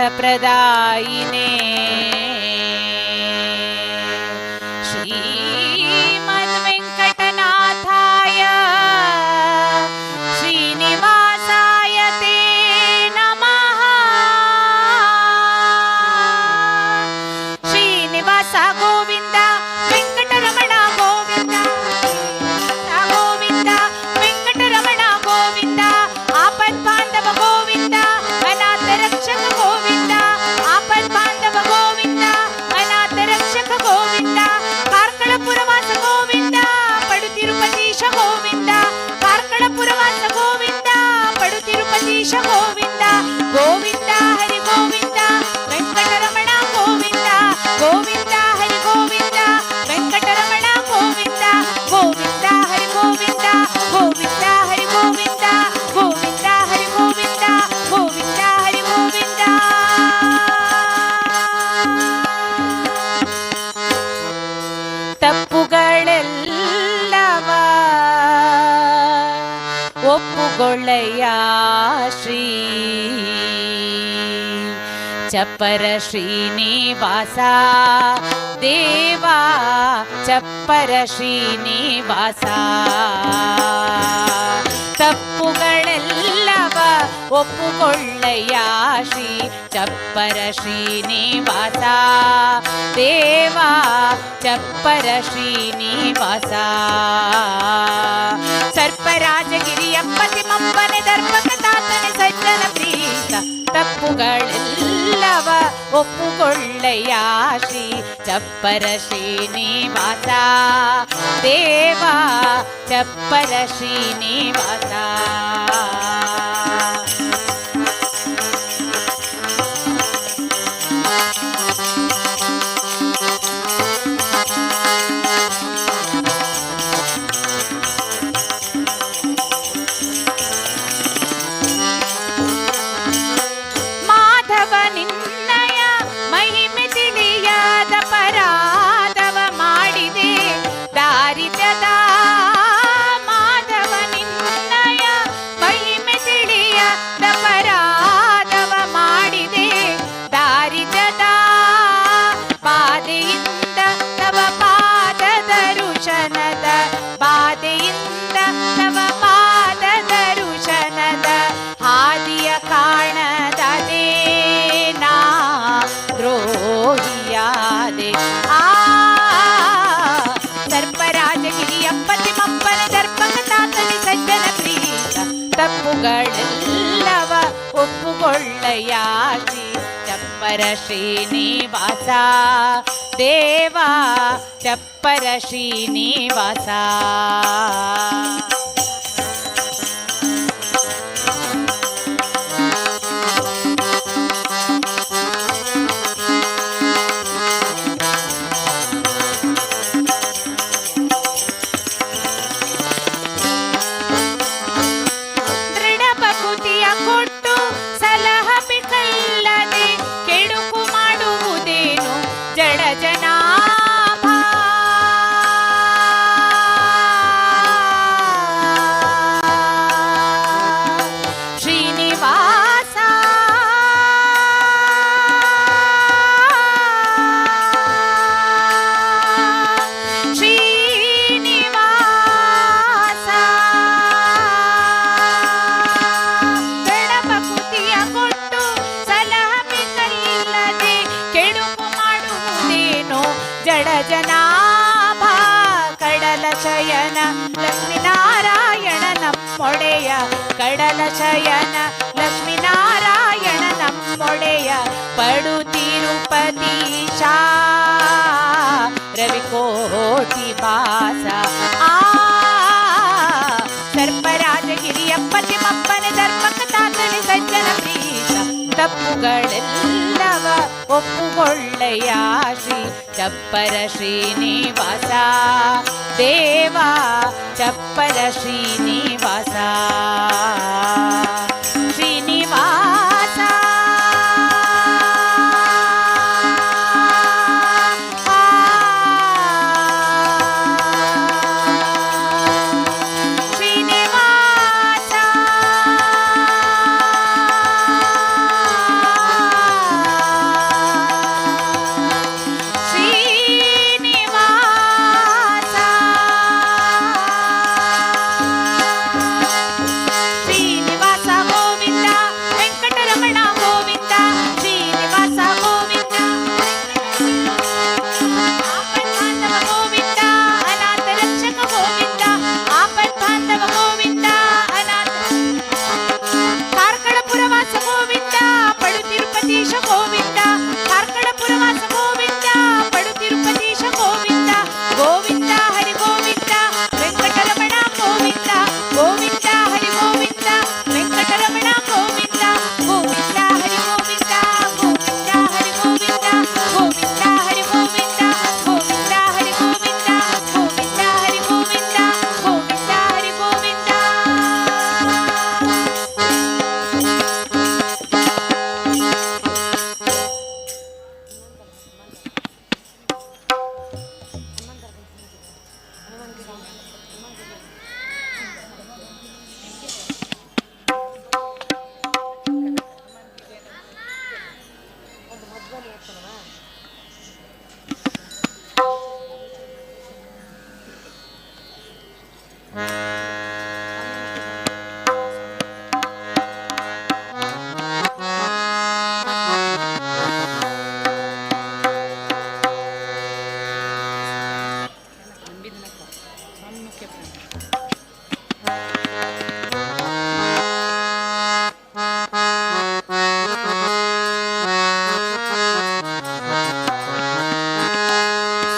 मोक्षप्रदायिने श्रीमद्वेङ्कटनाथाय श्रीनिवासाय ते नमः। श्रीनिवास गोविंद वेंकटरमण गोविंद गोविंद वेंकटरमण गोविंद आपद बांधव गोविंद अनाथ रक्षक गोविंद आपद बांधव गोविंद अनाथ रक्षक गोविंद कार्कळपुरवास गोविंद पडुतिरुपतीश गोविंद कार्कळपुरवास गोविंद पडुतिरुपतीश गोविंद गोविंद हरि गोविंद वेंकटरमण गोविंद गोविंद हरि गोविंद वेंकटरमण गोविंद गोविंद हरि गोविंद गोविंद हरि गोविंद गोविंद हरि गोविंद गोविंद हरि गोविंद। ತಪ್ಪುಗಳೆಲ್ಲವ ಒಪ್ಪುಗೊಳ್ಳಯ್ಯ ಶ್ರೀ ಚಪ್ಪರ ಶ್ರೀನಿವಾಸ ದೇವಾ ಚಪ್ಪರ ಶ್ರೀನಿವಾಸ. ತಪ್ಪುಗಳೆಲ್ಲವ ಒಪ್ಪುಕೊಳ್ಳಯ್ಯ ಶ್ರೀ ಚಪ್ಪರ ಶ್ರೀನಿವಾಸ ದೇವಾ ಚಪ್ಪರ ಶ್ರೀನಿವಾಸ. ಸರ್ಪರಾಜಗಿರಿಯಪ್ಪ ತಿಮ್ಮಪ್ಪನೆ ದರ್ಪಕ ತಾತನೆ ಸಜ್ಜನ ಪ್ರೀತ ತಪ್ಪುಗಳೆಲ್ಲವ ಒಪ್ಪುಕೊಳ್ಳಯ್ಯ ಶ್ರೀ ಚಪ್ಪರ ಶ್ರೀನಿವಾಸ ದೇವಾ ಚಪ್ಪರ ಶ್ರೀನಿವಾಸ. ಮಾಧವ ನಿನ್ನಯ ಮಹಿಮೆ ತಿಳಿಯದ ಪರಾಧವ ಮಾಡಿದೆ ದಾರಿದ್ರ್ಯದ ಮಾಧವ ನಿನ್ನಯ ಮಹಿಮೆ ತಿಳಿಯದ ಪರಾಧವ ಮಾಡಿದೆ ದಾರಿದ್ರ್ಯದ ಬಾಧೆಯಿಂದ ತವ ಪಾದ ದರುಶನದ ಬಾಧೆಯಿಂದ ತವ ಪಾದ ದರುಶನದ ಹಾದಿಯ ಕಾಣದದೆ ನಾ ದ್ರೋಹಿಯಾದೆ. ಆ ಸರ್ಪರಾಜಗಿರಿಯಪ್ಪ ತಿಮ್ಮಪ್ಪನ ದರ್ಪಕ ತಾತನೆ ಸಜ್ಜನ ಪ್ರೀತ ತಪ್ಪುಗಳೆಲ್ಲವ ಒಪ್ಪುಕೊಳ್ಳಯ್ಯ ಶ್ರೀ ಚಪ್ಪರ ಶ್ರೀನಿವಾಸ ದೇವಾ ಚಪ್ಪರ ಶ್ರೀನಿವಾಸ. ದೃಢ ಭಕುತಿಯ ಕೊಟ್ಟು ಸಲಹಬೇಕಲ್ಲದೆ ಕೆಡುಕು ಮಾಡುವುದೇನು ಜಡ ಜನಾಭ. ಶ್ರೀನಿವಾಸ ಶ್ರೀನಿವಾಸ ದೃಢ ಕೊಟ್ಟು ಸಲಹಬೇಕಲ್ಲದೆ ಕೆಡುಕು ಮಾಡುವುದೇನು ಜಡ ಜನಾಭ. ಕಡಲ ಶಯನ ಲಕ್ಷ್ಮೀನಾರಾಯಣ ನಮ್ಮೊಡೆಯ ಕಡಲ ಶಯನ ಲಕ್ಷ್ಮೀನಾರಾಯಣ ನಮ್ಮೊಡೆಯ ಪಡು ತಿರುಪತೀಶ ರವಿಕೋಟಿ ವಾಸ. ಆ ಸರ್ಪರಾಜಗಿರಿಯಪ್ಪ ತಿಮ್ಮಪ್ಪನೆ ದರ್ಪಕ ತಾತನೆ ಸಜ್ಜನ ಪ್ರೀತ ತಪ್ಪುಗಳೆಲ್ಲವ ಒಪ್ಪುಗೊಳ್ಳಯ್ಯ ಶ್ರೀ ಚಪ್ಪರ ಶ್ರೀನಿವಾಸ ದೇವಾ ಚಪ್ಪರ ಶ್ರೀನಿವಾಸ. ಶ್ರೀನಿವಾಸ ಶ್ರೀನಿವಾಸ.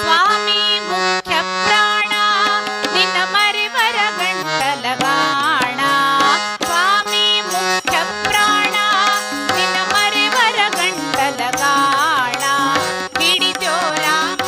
ಸ್ವಾಮಿ ಮುಖ್ಯ ಪ್ರಾಣ ನಿನ್ನ ಮರೆವರ ಗಂಟಲಗಾಣ. ಸ್ವಾಮಿ ಮುಖ್ಯ ಪ್ರಾಣ ನಿನ್ನ ಮರೆವರ ಗಂಟಲಗಾಣ. ಹಿಡಿದೋ ರಾಮ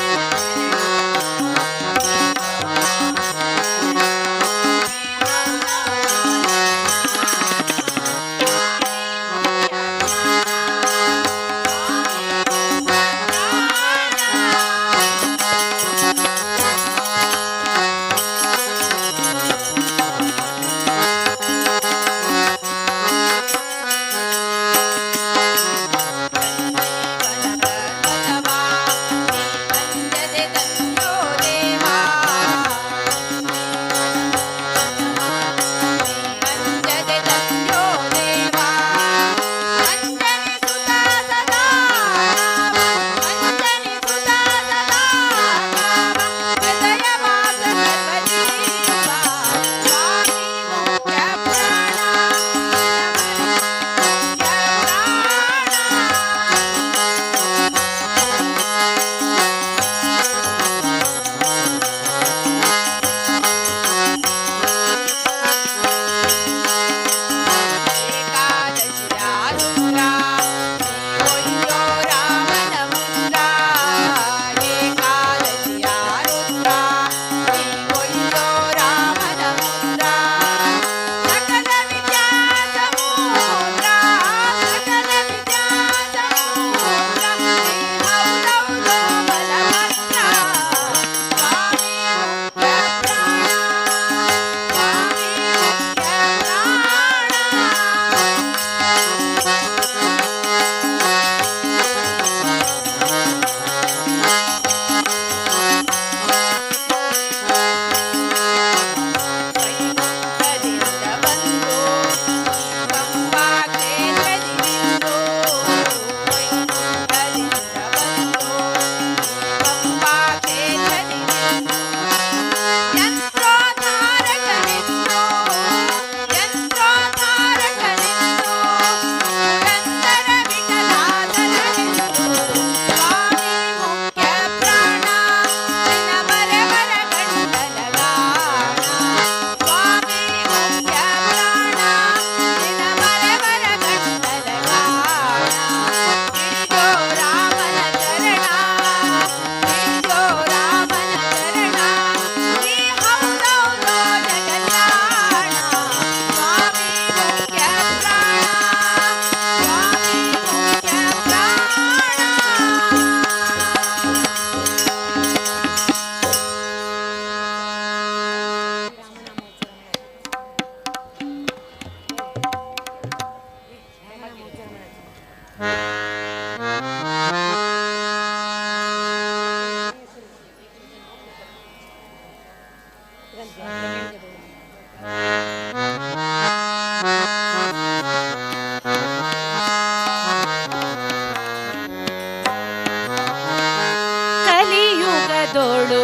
ಕಲಿಯುಗದೊಳು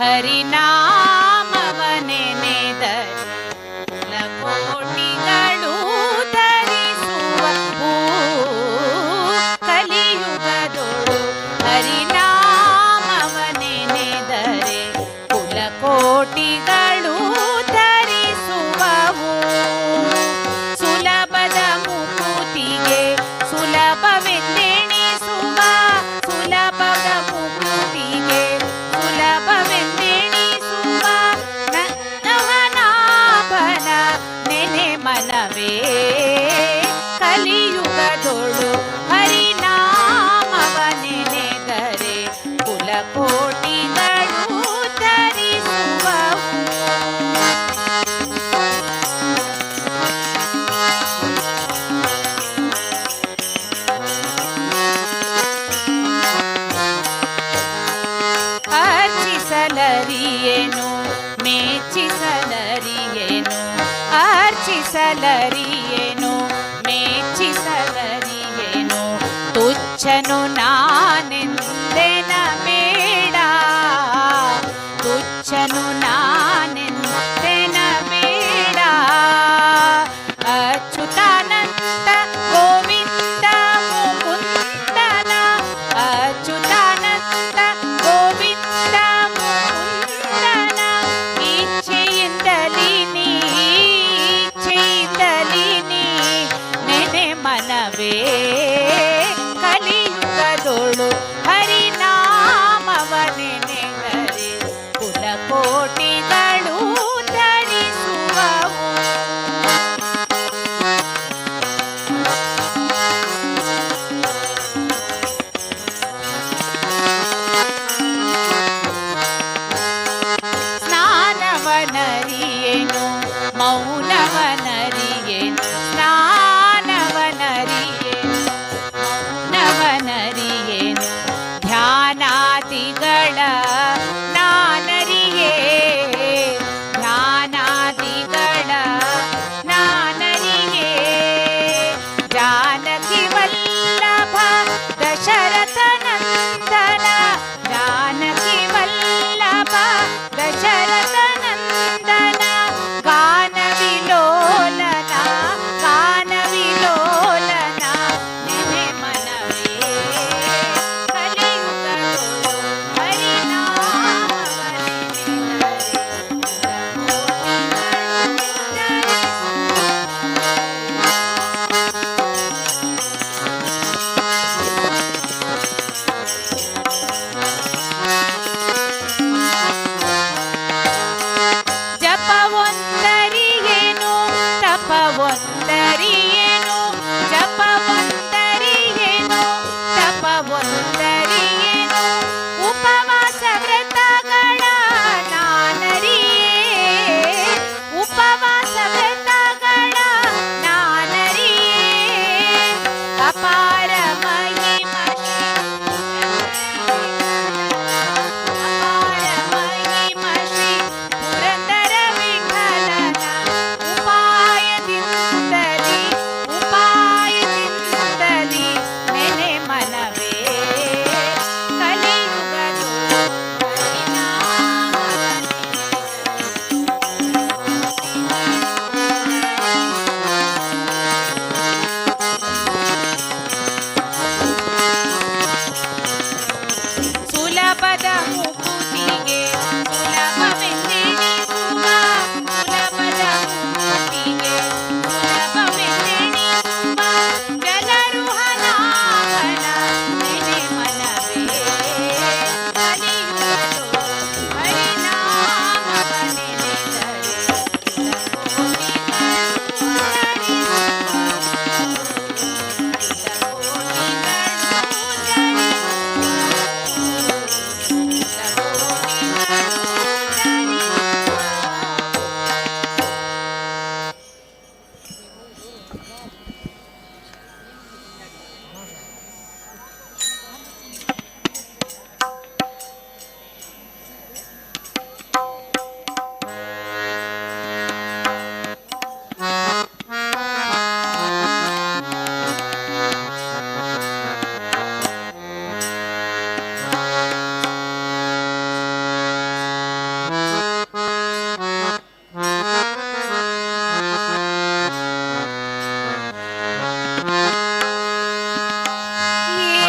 ಹರಿನಾಮವನೆನೆದರೆ ಕೋಟಿಗಳು ಧರಿಸುವ ಕಲಿಯುಗದೊಳು ಹರಿನಾಮವನೆನೆದರೆ ಕುಲಕೋಟಿಗಳು ಧರಿಸುವ. ಮೆಚ್ಚಿಸಲರಿಯೇನು ಮೆಚ್ಚಿಸಲರಿಯೇನು ತುಚ್ಛನು ನಾನೆಂದೆನ ಬೇಡ ತುಚ್ಛನು ನಾನೆಂದೆನ ಬೇಡ ಅಚ್ಯುತಾನಂತ ಗೋವಿಂದ ಮುಕುಂದನ ಅಚ್ಯುತಾನಂತ ಗೋವಿಂದ ಮುಕುಂದನ ಇಚ್ಛೆಯಿಂದಲಿ ನೀ ಇಚ್ಛೆಯಿಂದಲಿ ನೀ ನೆನೆ ಮನವೇ ಕಲಿಯುಗದೊಳು ಹರಿನಾಮವ ನೆನೆದರೆ ಕುಲಕೋಟಿಗಳು ಧರಿಸುವವು. ಸ್ನಾನವನರಿಯೇನು ಮೌನವನರಿಯೇನು ಸ್ನಾನವನರಿಯೇನು ಮೌನವನರಿಯೇನು ಧ್ಯಾನಾದಿಗಳ ನಾನರಿಯೇ ಧ್ಯಾನಾದಿಗಳ ನಾನರಿಯೇ ಜಾನಕಿ ವಲ್ಲಭ ದಶರಥ ನಂದನ ಜಾನಕಿ ವಲ್ಲಭ ದಶರಥ ನಂದನ ಗಾನ ವಿಲೋಲನ ಗಾನ ವಿಲೋಲನ ನೆನೆ ಮನವೇ ಕಲಿಯುಗದೊಳು ಹರಿನಾಮವ ನೆನೆದರೆ ಜಪವೊಂದರಿಯೇನು ತಪವೊಂದರಿಯೇನು ಜಪವೊಂದರಿಯೇನು ತಪವೊಂದರಿಯೇನು ಉಪವಾಸ ವ್ರತಗಳ ನಾನರಿಯೇ ಉಪವಾಸ ವ್ರತಗಳ ನಾನರಿಯೇ ಅಪಾರ ಮಹಿಮ ಅಪಾರ ಮಹಿಮ ಶ್ರೀ ಪುರಂದರ ವಿಠಲನ ಉಪಾಯದಿಂದಲಿ ಉಪಾಯದಿಂದಲಿ ನೆನೆ ಮನವೇ ಕಲಿಯುಗದೊಳು ಹರಿನಾಮವ ಸುಲಭದ ಮುಕುತಿಗೆ ಸುಲಭವೆಂದೆಣಿಸುವ ಸುಲಭದ ಮುಕುತಿಗೆ ಸುಲಭವೆಂದೆಣಿಸುವ ಜಲರುಹನಾಮನ ನೆನೆ ಮನವೇ ಕಲಿಯುಗದೊಳು ಹರಿನಾಮವ ನೆನೆದರೆ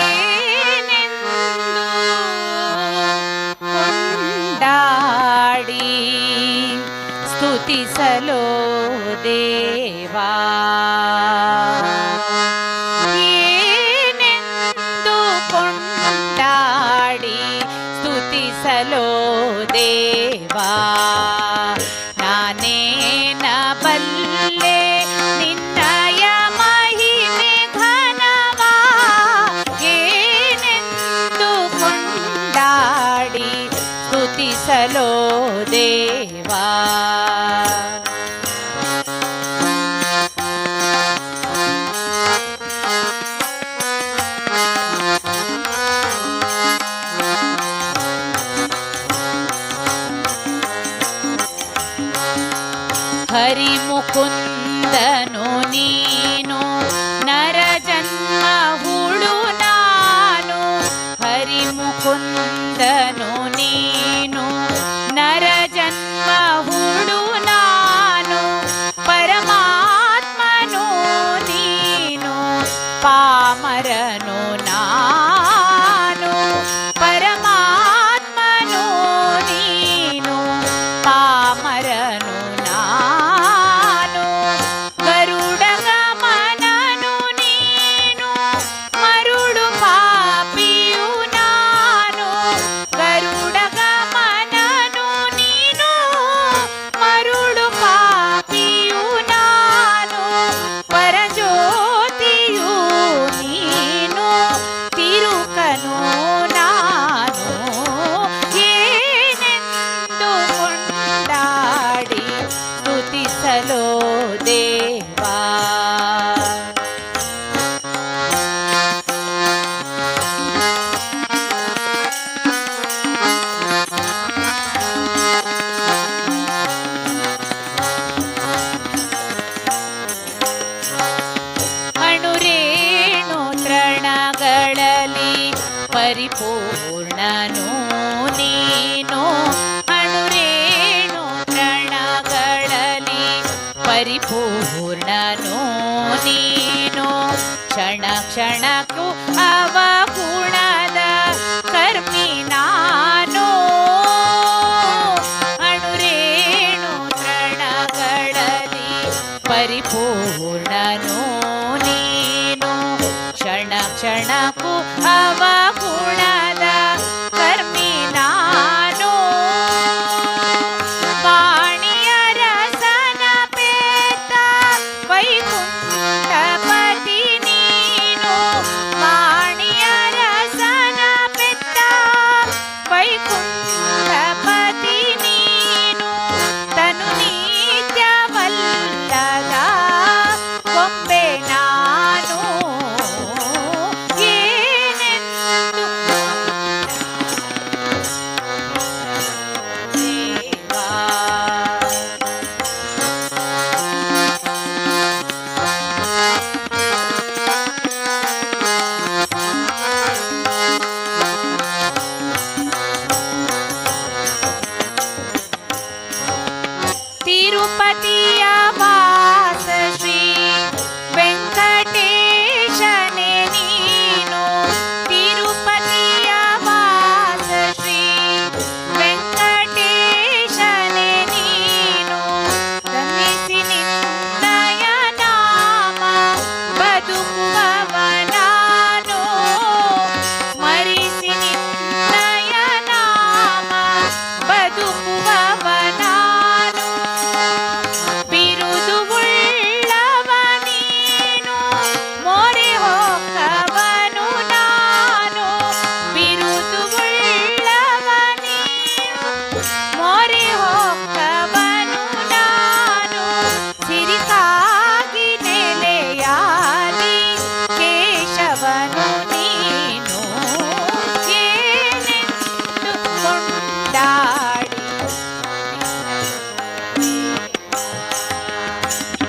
ಏನೆಂದು ಕೊಂಡಾಡಿ ಸ್ತುತಿಸಲೋ ದೇವಾ ಏನೆಂದು ಕೊಂಡಾಡಿ ಸ್ತುತಿಸಲೋ ದೇವಾ ನಾನೇನ ಬಲ್ಲೆ ನಿನ್ನಯ ಮಹಿಮೆ ಘನವಾ ಏನೆಂದು ಕೊಂಡಾಡಿ ಸ್ತುತಿಸಲೋ ದೇವಾ ಹರಿ ಮುಕುಂದನು ನೀನು ನರಜನ್ಮ ಹುಳು ನಾನು ಹರಿ ಮುಕುಂದನು ನೀನು ನರಜನ್ಮ ಹುಳು ನಾನು ಪರಮಾತ್ಮನು ನೀನು ಪಾಮರನು ನಾನು ಪರಮಾತ್ಮನು ನೀನು ಪಾಮರನು ನಾನು ಗರುಡ ಗಮನನು ನೀನು ಮರುಳು ಪಾಪಿಯು ನಾನು ಗರುಡ ಗಮನನು ನೀನು ಮರುಳು ಪಾಪಿಯು ನಾನು ಪರಜ್ಯೋತಿಯು ನೀನು ತಿರುಕನು ನಾನು ಏನೆಂದು ಕೊಂಡಾಡಿ ಸ್ತುತಿಸಲೋ ದೇವಾ. ಅಣುರೇಣು ತೃಣಗಳಲ್ಲಿ ಪರಿಪೂರ್ಣನು ನೀನು ಅಣುರೇಣು ತೃಣಗಳಲ್ಲಿ ಪರಿಪೂರ್ಣನು ನೀನು ಕ್ಷಣ ಕ್ಷಣಕ್ಕೂ ಅವಗುಣದ ಕರ್ಮಿ ನಾನು ಅಣುರೇಣು ತೃಣಗಳಲ್ಲಿ ಪರಿಪೂರ್ಣನು ನೀನು ಕ್ಷಣ ಕ್ಷಣಕ್ಕೂ ಅವಗುಣದ ಕರ್ಮಿ ನಾನು ವಾಣಿಯ ರಸನ ಪೇತ ವೈಕುಂಠಪತಿ ನೀನು ವಾಣಿಯ ರಸನ ಪೆತ್ತ ವೈಕುಂಠಪತಿ ನೀನು ತನು ನಿತ್ಯವಲ್ಲದ ಗೊಂಬೆ ನಾನು ಏನೆಂದು ದೇವಾ. ತಿರುಪತಿಯ ವಾಸ ಶ್ರೀ ವೆಂಕಟೇಶನೇ ನೀನು ತಿರುಪತಿಯ ವಾಸ ಶ್ರೀ ವೆಂಕಟೇಶನೇ ನೀನು ಧನ್ಯಿಸಿ ನಿನ್ನಯ ನಾಮ ಬದುಕುವವ ನಾನು ಸ್ಮರಿಸಿ ನಿನ್ನಯ ನಾಮ ಬದುಕುವವ ನಾನು ಬಿರುದು ಉಳ್ಳವ ನೀನು ಮೊರೆ ಹೋಗವನು ನಾನು ಬಿರುದು ಉಳ್ಳವ ನೀನು ಮೊರೆ ಹೋಗವನು ನಾನು ಸಿರಿಕಾಗಿ ನೆಲೆಯಾದಿ ಕೇಶವನು ನೀನು ಏನೆಂದು ಕೊಂಡಾಡಿ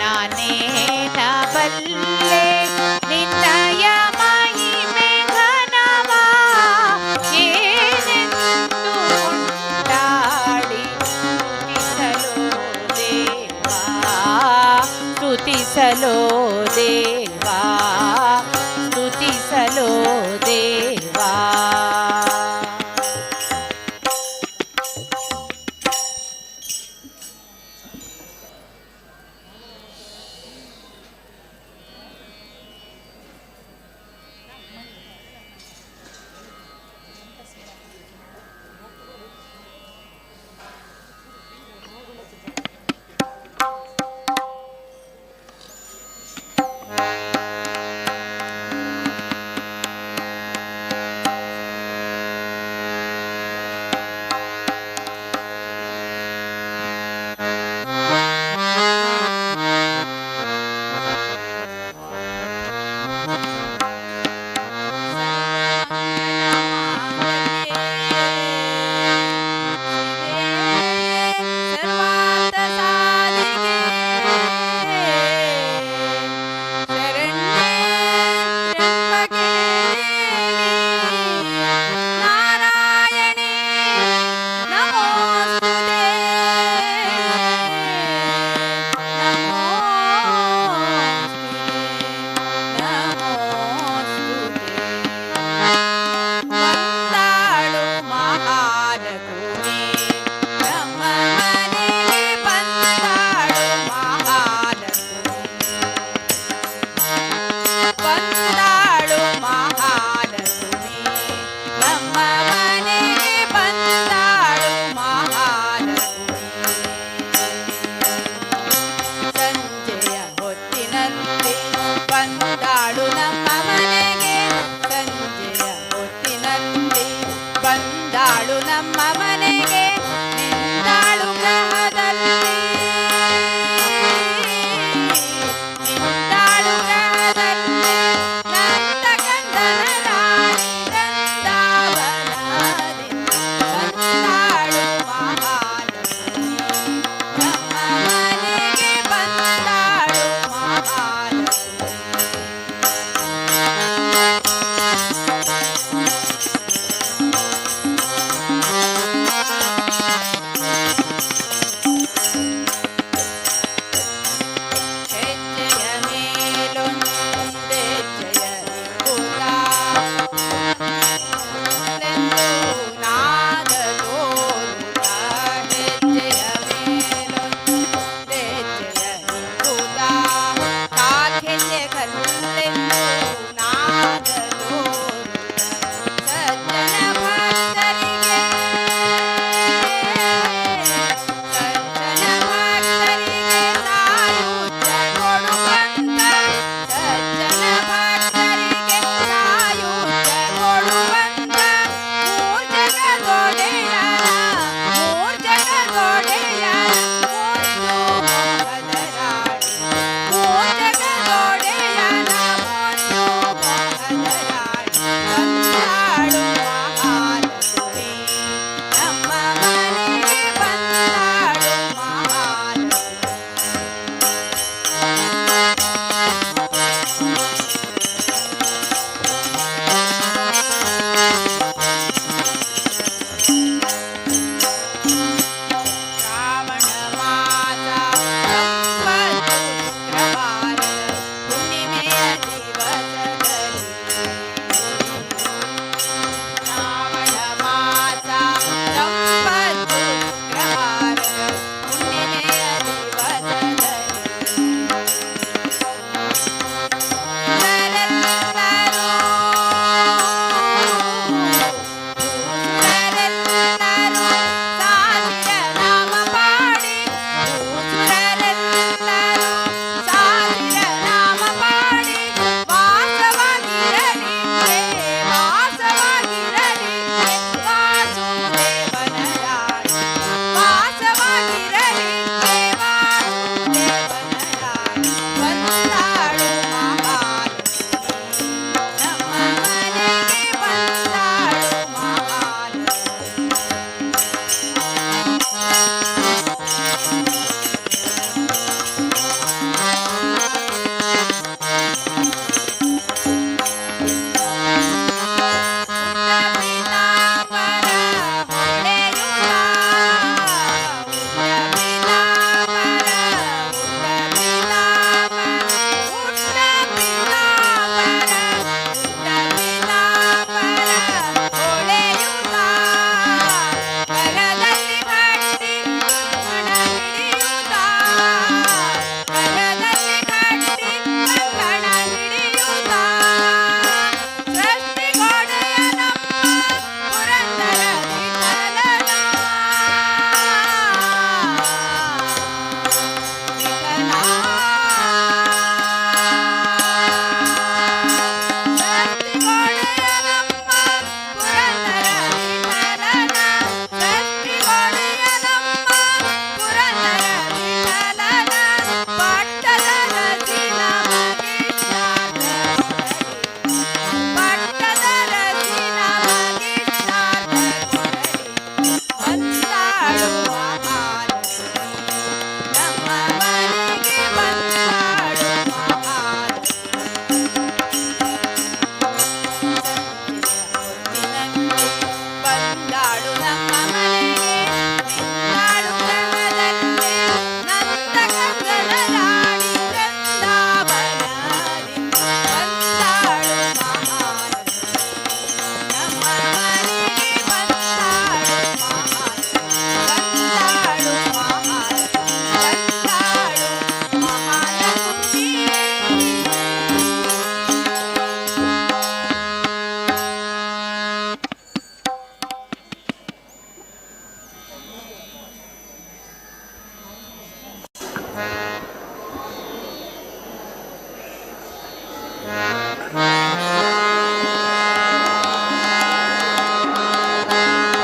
ನಾನೇನ ಬಲ್ಲೆ ನಿನ್ನಯ ಮಹಿಮೆ ಘನವ ಏನೆಂದು ಕೊಂಡಾಡಿ ಸ್ತುತಿಸಲೋ ದೇವಾ ಸ್ತುತಿಸಲೋ ದೇವಾ ಸ್ತುತಿಸಲೋ ದೇವಾ.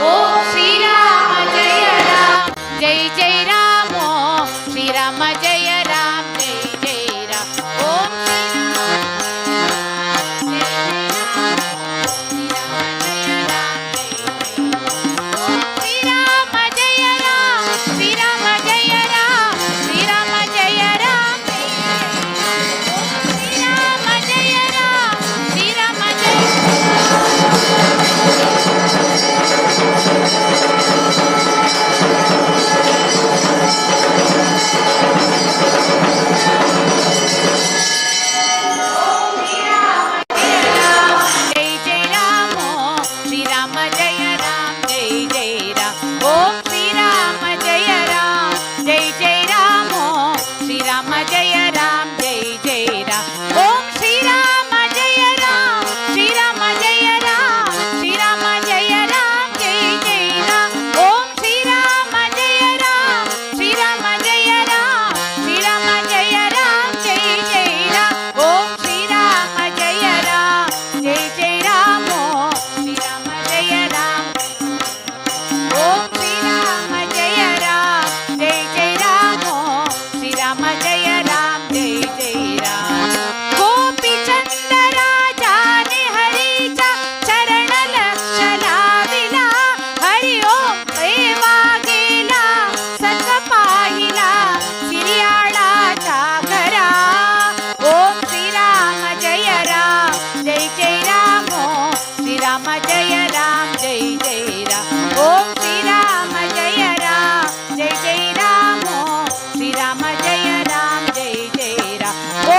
ओम श्री राम जय राम जय जय राम, श्री राम जय राम जय जय राम। ओम श्री राम जय राम, श्री राम जय राम, श्री राम जय राम, श्री राम जय राम, श्री राम जय। जय जय राम, श्री राम जय राम जय जय राम। ओम श्री राम जय राम जय जय राम, श्री राम जय राम जय जय राम। ओम श्री राम जय राम, श्री राम जय राम, श्री राम जय राम जय जय राम। ओम श्री राम जय राम, श्री राम जय राम, श्री राम जय राम जय जय राम। ओम श्री राम जय राम जय जय राम, श्री राम जय राम। ओम श्री राम जय राम जय जय राम, श्री राम जय राम जय जय राम। गोपीचंद राजाने हरीच्या चरण लक्ष लाविला, हरि ओम प्रेमा गेला सत्व पाहिला सिरियाळाच्या घरा। ओम श्री राम जय राम जय जय राम, श्री राम जय राम जय जय राम। ओम श्री राम जय राम जय जय राम, श्री राम जय राम जय जय राम।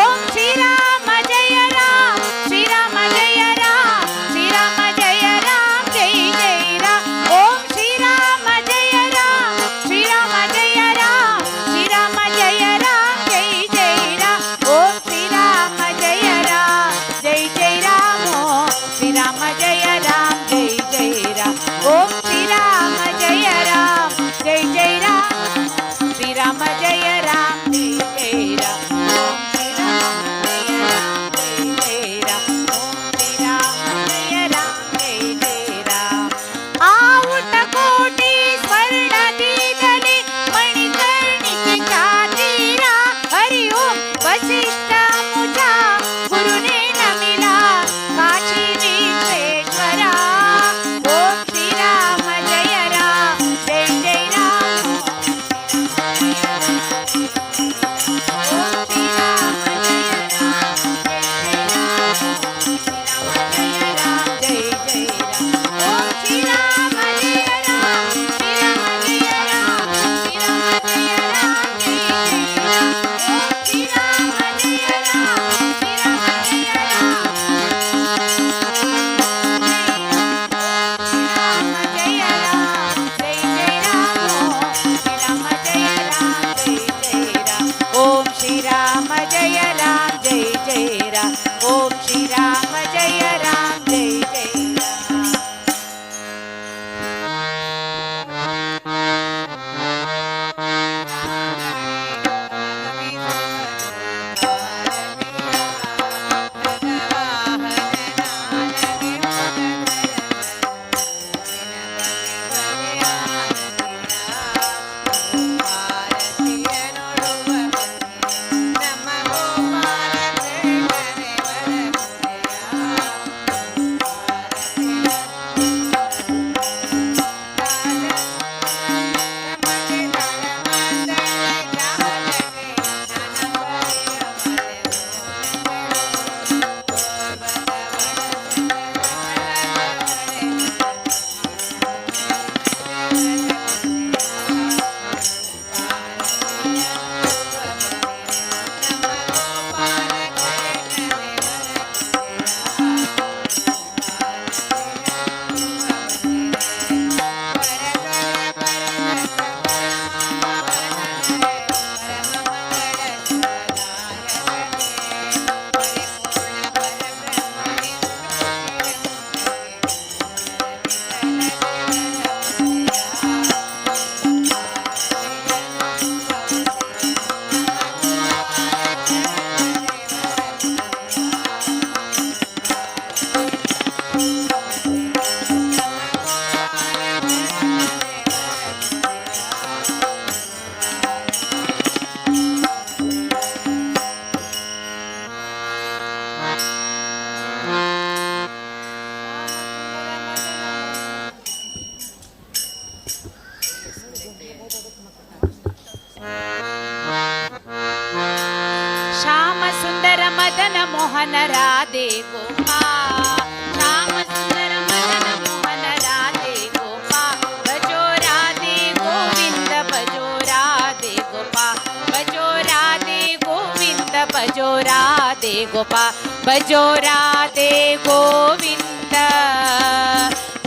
श्याम सुंदर मदन मोहन राधे गोपाल, श्याम सुंदर मदन मोहन राधे गोपाल, भजो राधे गोविंद भजो राधे गोपाल, भजो राधे गोविंद भजो राधे गोपाल, भजो राधे गोविंद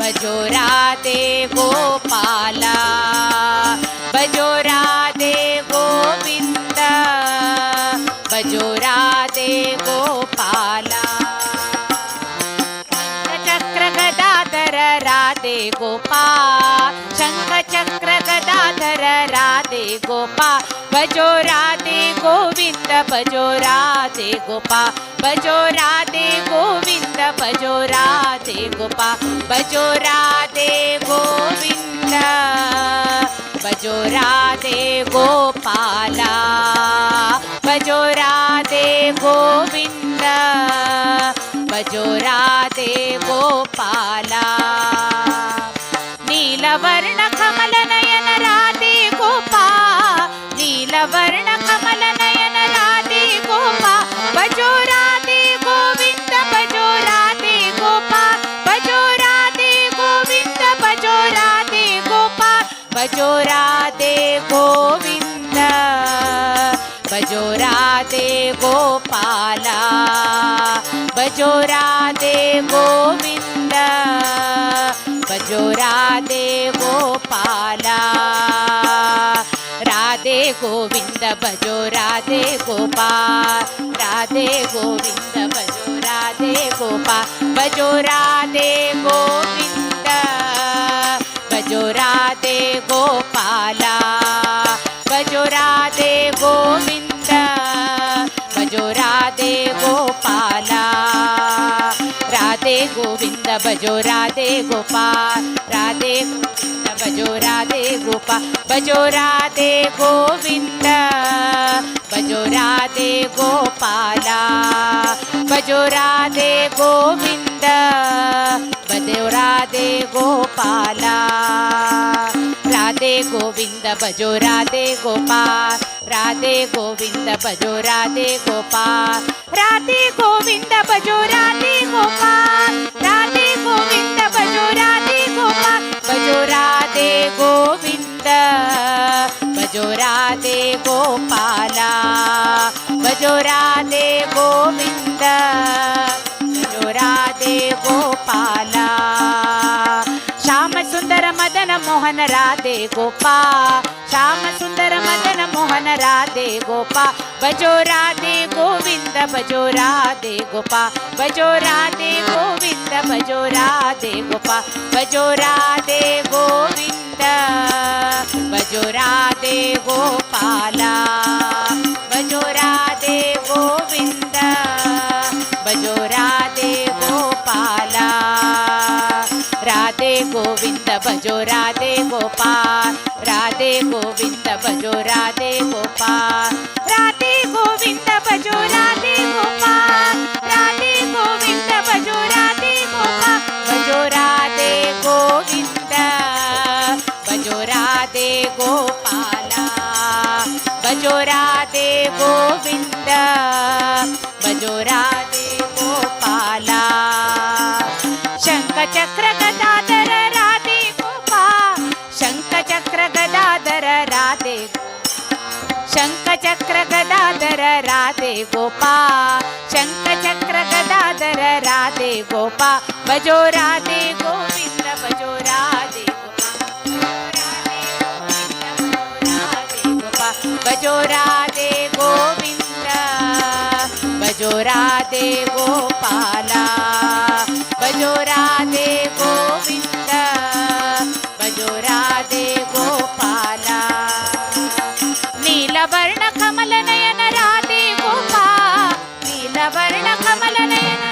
भजो राधे गोपाला, भजो राधे गोविंद भजो राधे गोपाला। चक्र गदाधर राधे गोपाल, शंख चक्र गदाधर राधे गोपाल, भजो राधे गोविंद भजो राधे गोपाल, भजो राधे गोविंद भजो राधे गोपाल, भजो राधे गोविंद भजो राधे गोपाला, भजो राधे गोविंद भजो राधे गोपाला। नीलवर्ण कमल नयन राधे गोपाल, नीलवर्ण कमल नयन राधे गोपाल, भजो राधे गोविंद भजो राधे गोपाल, भजो राधे गोविंद भजो राधे गोपाल, भजो राधे गोविंद भजो राधे गोपाला, भजो राधे गोविंद भजो राधे गोपाला। राधे गोविंद भजो राधे गोपाल, राधे गोविंद भजो राधे गोपाल, भजो राधे गोविंद भजो राधे गोपाला, भजो राधे गोविंद भजो राधे गोपाला। राधे गोविंद भजो राधे गोपाल, राधे गोविंद भजो राधे गोपाल, भजो राधे गोविंद भजो राधे गोपाला, भजो राधे गोविंद भजो राधे गोपाला। राधे गोविंद भजो राधे गोपाल, राधे गोविंद भजो राधे गोपाल, राधे गोविंद भजो राधे गोपाल, राधे गोविंद भजो राधे गोपाल, भजो राधे गोविंद भजो राधे गोपाला, भजो राधे गोविंद भजो राधे गोपाला। श्याम सुंदर मदन मोहन राधे गोपाल, श्याम सुंदर मदन मोहन राधे गोपाल, भजो राधे गोविंद भजो राधे गोपाल, भजो राधे गोविंद भजो राधे गोपाल, भजो राधे गोविंद भजो राधे गोपाला, भजो राधे गोविंद भजो राधे गोपाला। राधे गोविंद भजो राधे गोपाल, राधे गोविंद भजो राधे गोपाल, राधे गोविंद भजो राधे गोपाल, राधे गोविंद भजो राधे गोपाल, भजो राधे गोविंद भजो राधे गोपाला, भजो राधे गोविंद भजो राधे गोपाला। शंख चक्र गदाधर राधे गोपाल, शंख चक्र गदाधर राधे, शंख चक्र गदाधर राधे गोपाल, शंख चक्र गदाधर राधे गोपाल, भजो राधे गोविंद भजो राधे गोपाल, भजो राधे गोविंद भजो राधे गोपाला, भजो राधे गोविंद भजो राधे गोपाला। नीलवर्ण कमल नयन राधे गोपाल, नीलवर्ण कमल नयन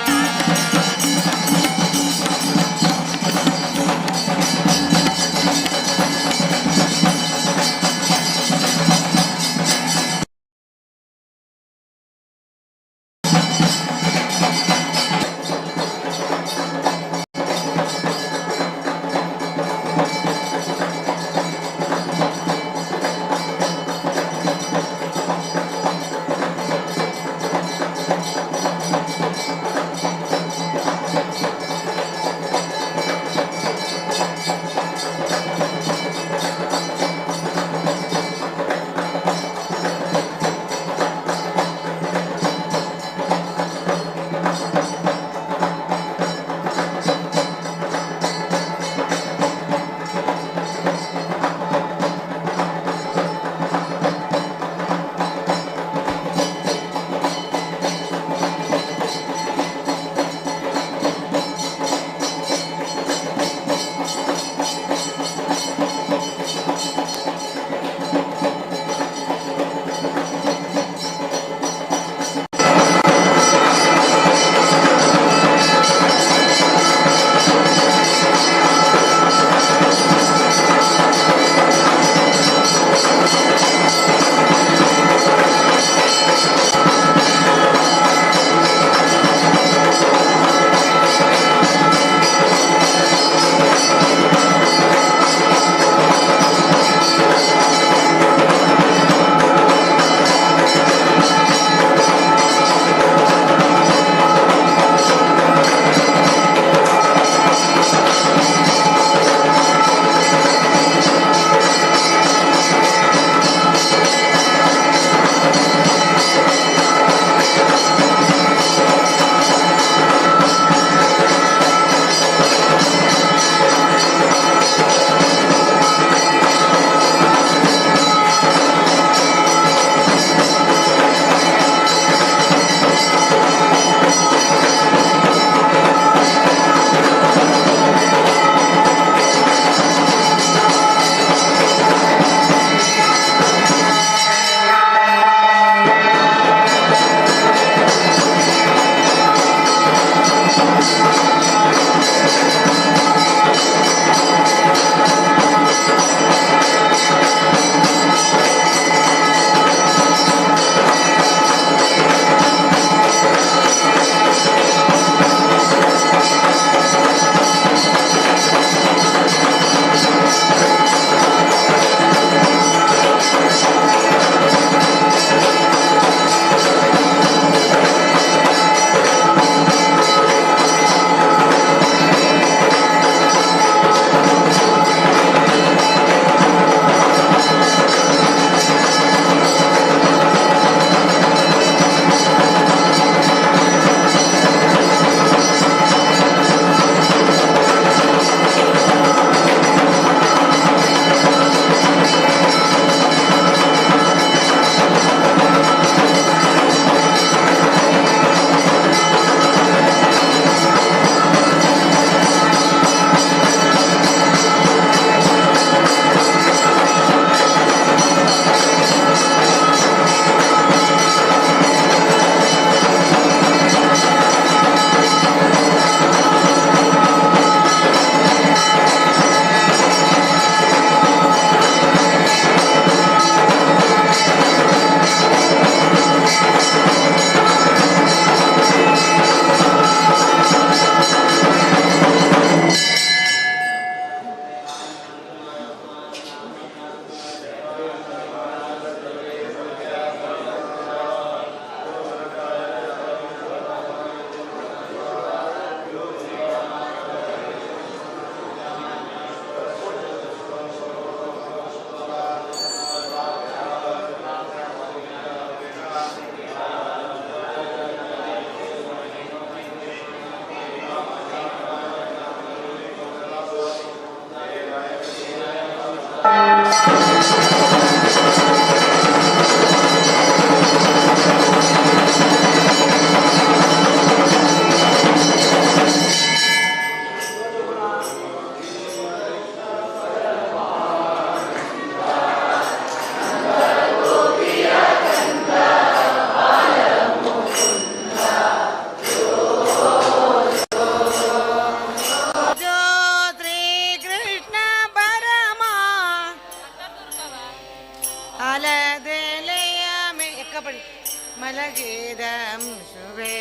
ಮಲಗಿದ ಅಂಶುವೆ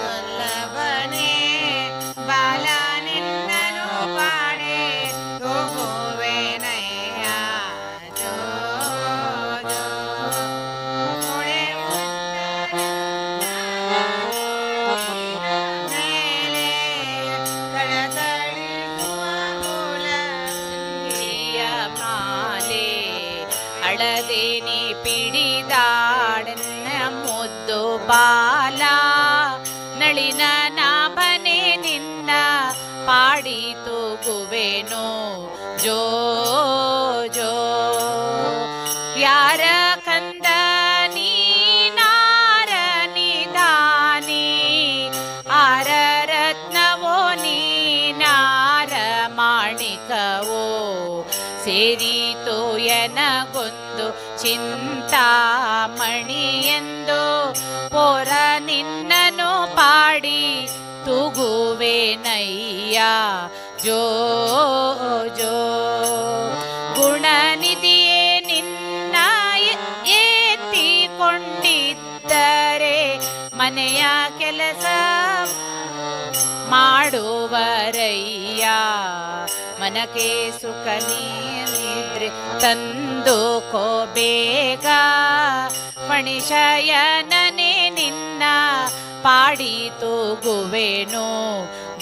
ದೊಲ್ಲವನೇ ಬಾಲ ನಿನ್ನನು ಪಾಡೆ ತೂಗುವೆನಯ್ಯ ಜೋ ಜೋ. ಕೊಡೆ ಮೇಲೆ ತಳತಳಿಸುವ ಗುಲಾಬಿಯ ಮಾಲೆ ಅಳದೇನಿ ಪಿಡಿದಾಡನ್ನ ಮುದ್ದು ಬಾಲ ನಳಿನ ನಾಭನೆ ನಿನ್ನ ಪಾಡಿ ತೂಗುವೆನು ಜೋ ಜೋ. ಯಾರ ಕಂದ ನೀನಾರ ನಿಧಾನಿ ಆರ ರತ್ನವೋ ನೀನಾರ ಮಾಣಿಕವೋ ಸೇರಿತು ಎನಗೊಂದು ಚಿಂತಾಮಣಿಯೆಂದು ಪೋರ ನಿನ್ನನು ಪಾಡಿ ತೂಗುವೆನಯ್ಯ ಜೋ ಜೋ. ಗುಣನಿಧಿಯೇ ನಿನ್ನ ಎತ್ತಿಕೊಂಡಿದ್ದರೆ ಮನೆಯ ಕೆಲಸ ಮಾಡುವರಯ್ಯ ಮನಕ್ಕೆ ಸುಖ ನಿದ್ರೆ ತಂದುಕೋ ಬೇಗ ಫಣಿಶಯನನೆ ನಿನ್ನ ಪಾಡಿ ತೂಗುವೆನು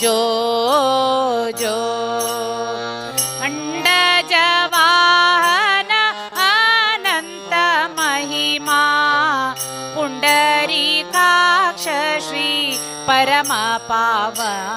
ಜೋ ಜೋ. ಅಂಡ ಜವಾಹನ ಅನಂತ ಮಹಿಮಾ ಪುಂಡರೀಕಾಕ್ಷ ಶ್ರೀ ಪರಮ ಪಾವನ.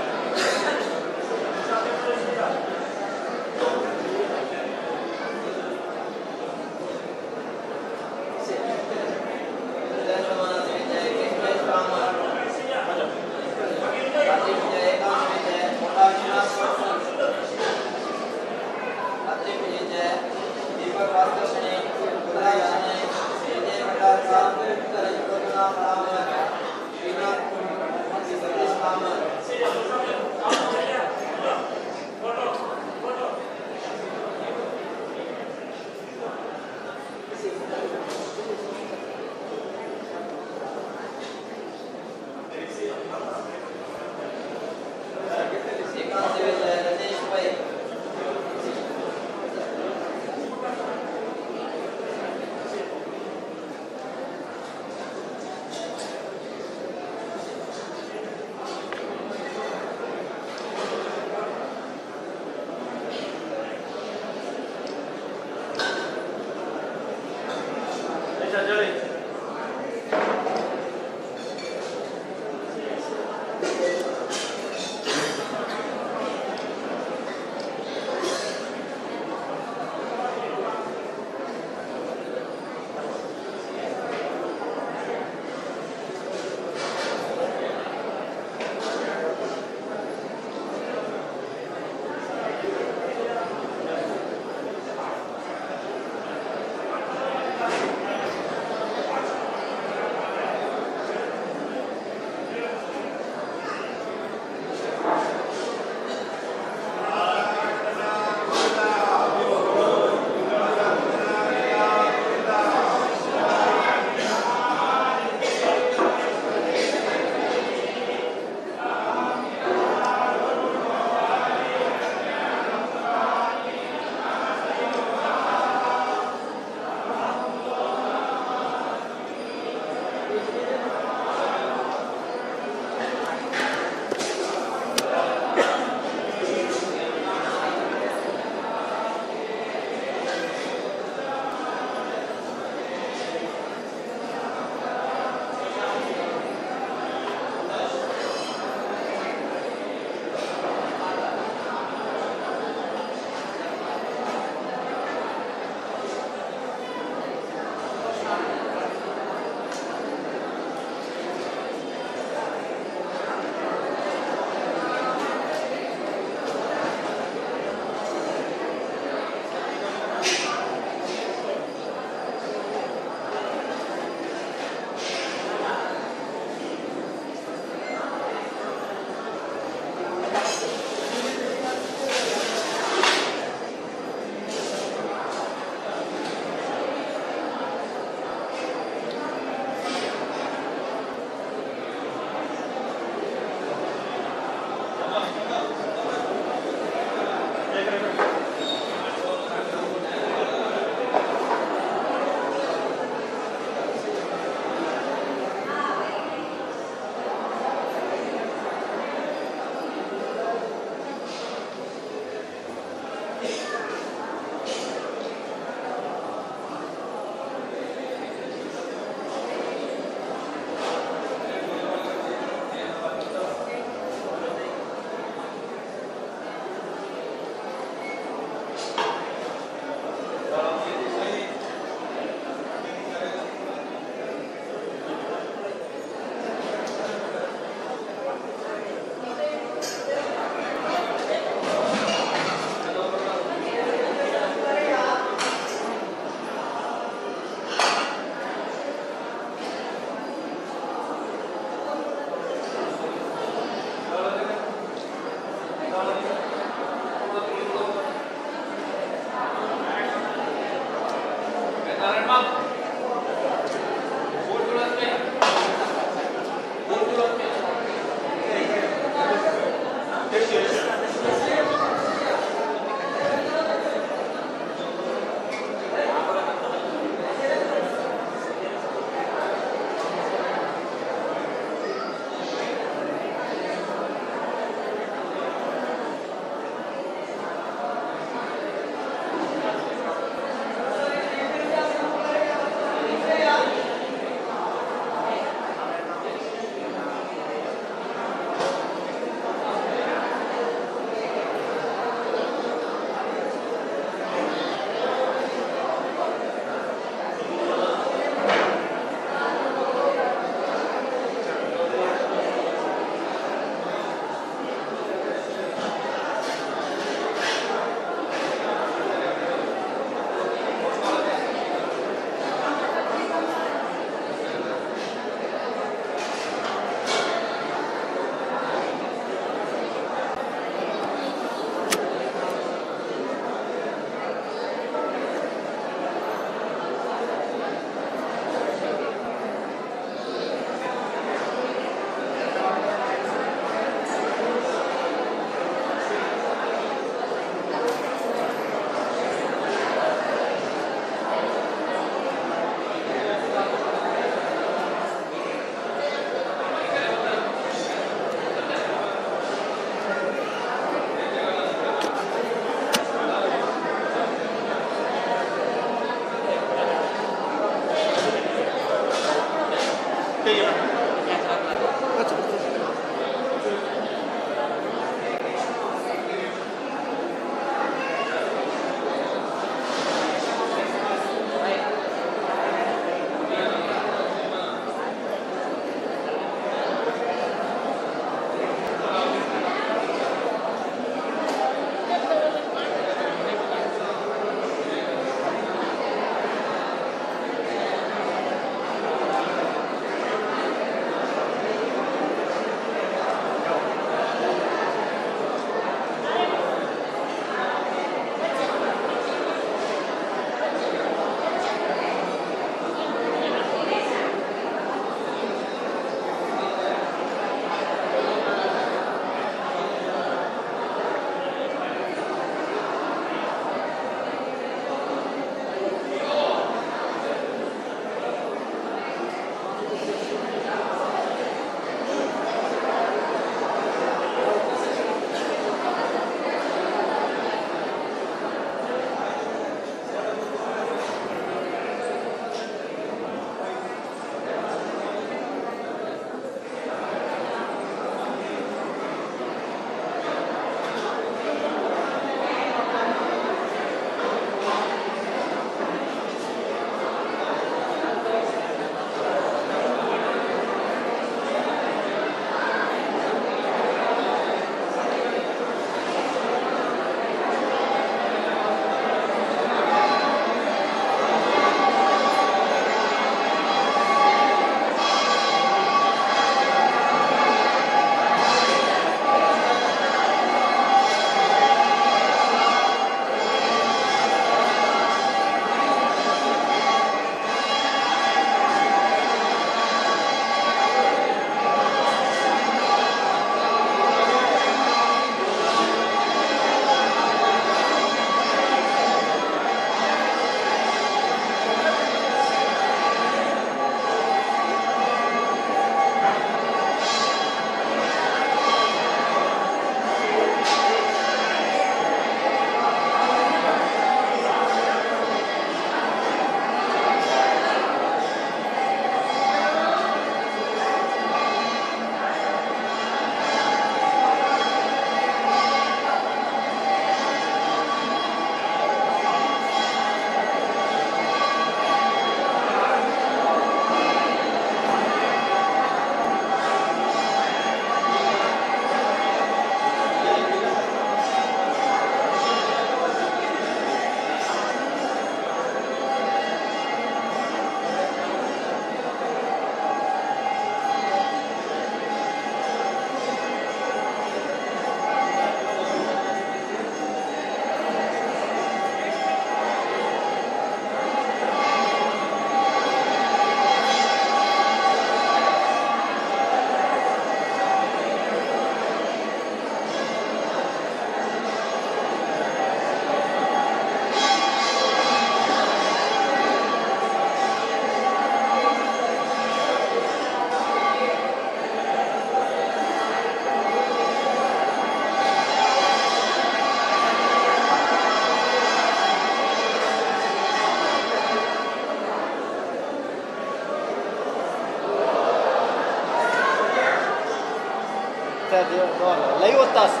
ಲೈವ್ ಒತ್ತಾಸು.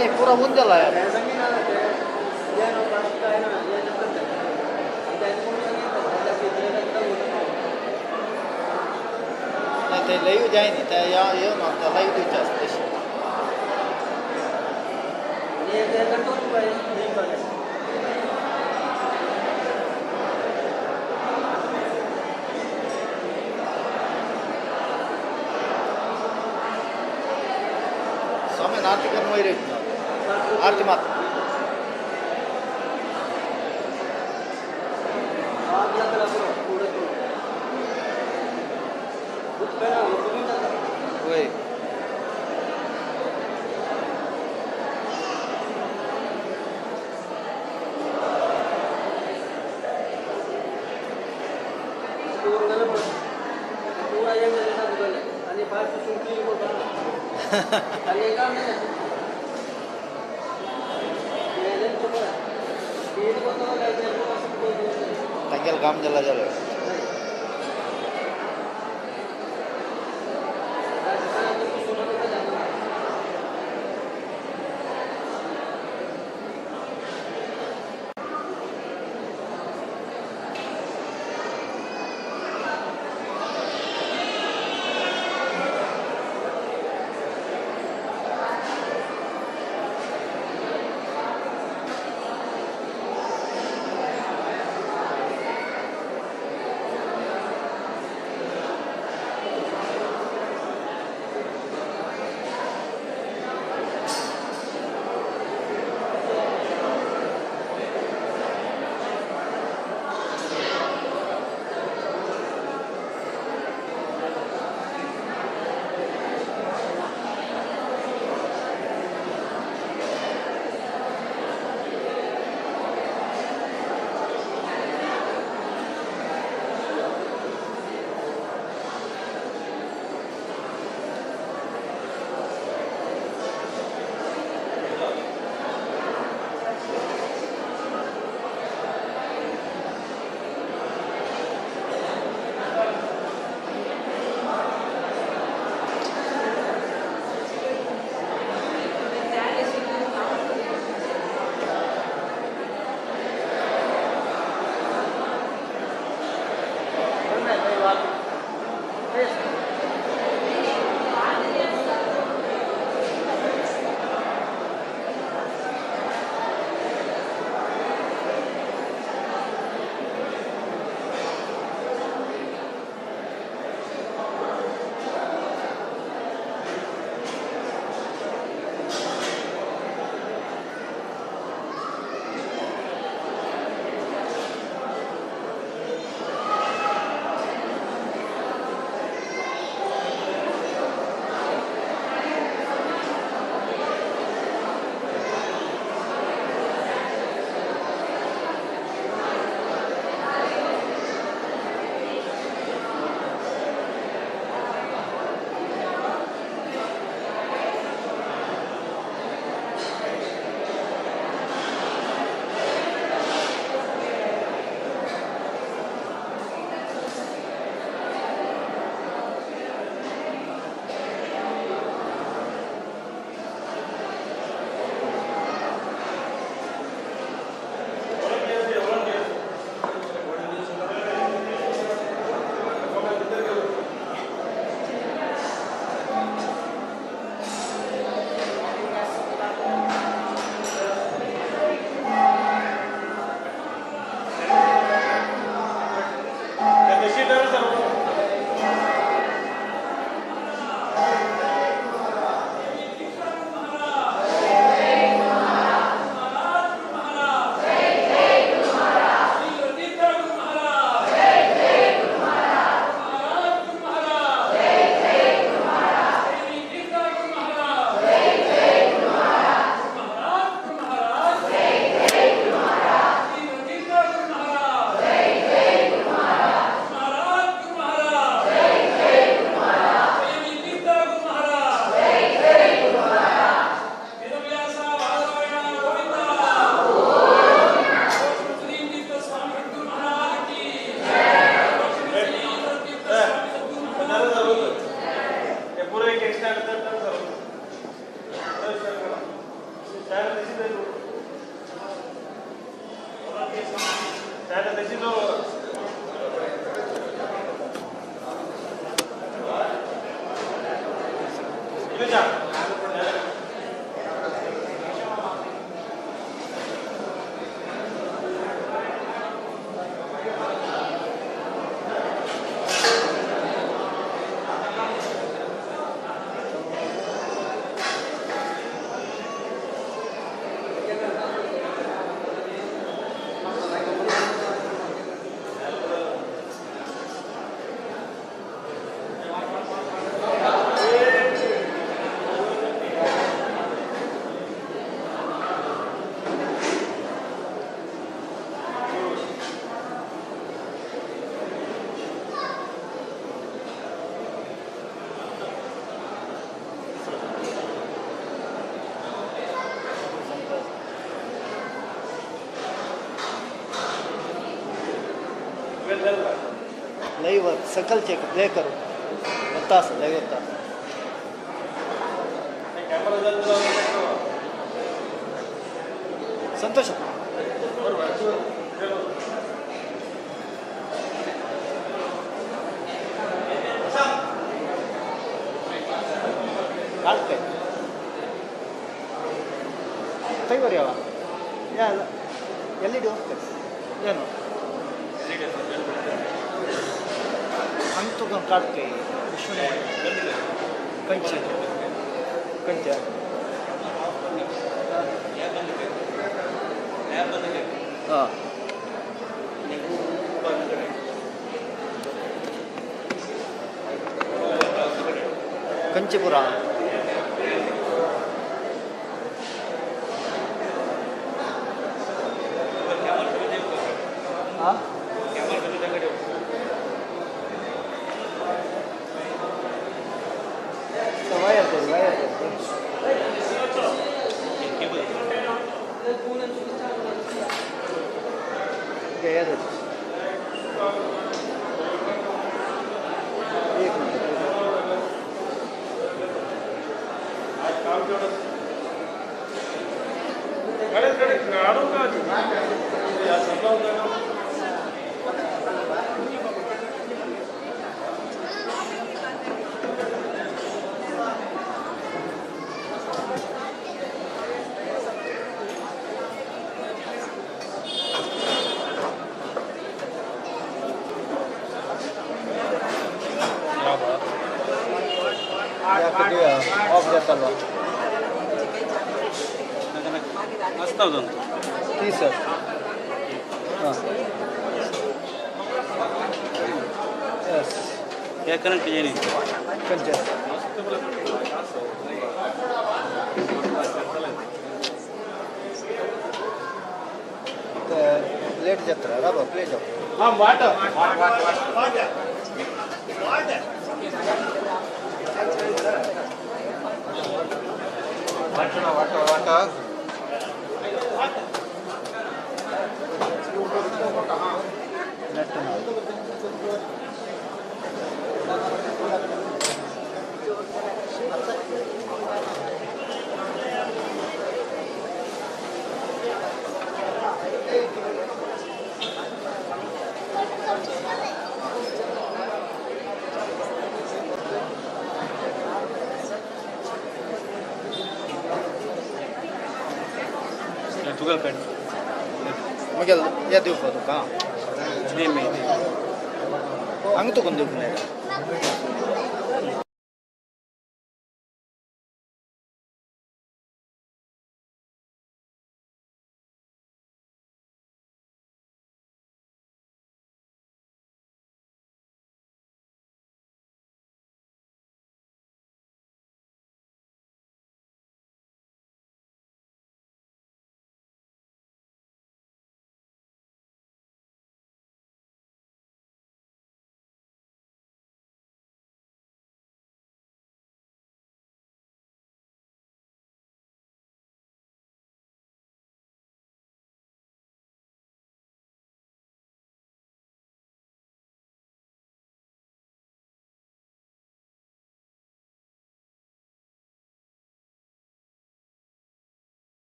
नहीं पूरा उंदेला यार. नाही ते लाईव्ह जाय न्ही ते येवन आमकां लाईव्ह दिवचे आसता तशें. स्वामी आरती करून वयर आरती मात. वय तांगेलें काम जाला जालें. लाइव सकल चेक प्ले करो वत्ता लाइव वत्ता संतोष ಎಲ್ ಇ ಡಿ ಹೋಗ್ತದೆ ಏನು ಹಂಗೆ ಕಾಡ್ಕೆ ವಿಶ್ವ ಕಂಚಿ ಕಂಚ ಹಾಂ ಕಂಚಿಪುರ ಹಾಂ ಆಫ್ जातಲ್ವಾ ಟಿ ಸರ್ ಹಾಂ ಎಸ್ ಕನೆಕ್ಟ್ ಏನು ಕಂಚೆ ಪ್ಲೇಟ್ ಜಾತ್ರೆ ರಾಬ ಪ್ಲೇಟ್ ಹಾಂ water water water water water तुगल पेन मगे या दिवपा तुका हांगा तुका दिवंक मेळटा.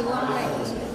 warm light.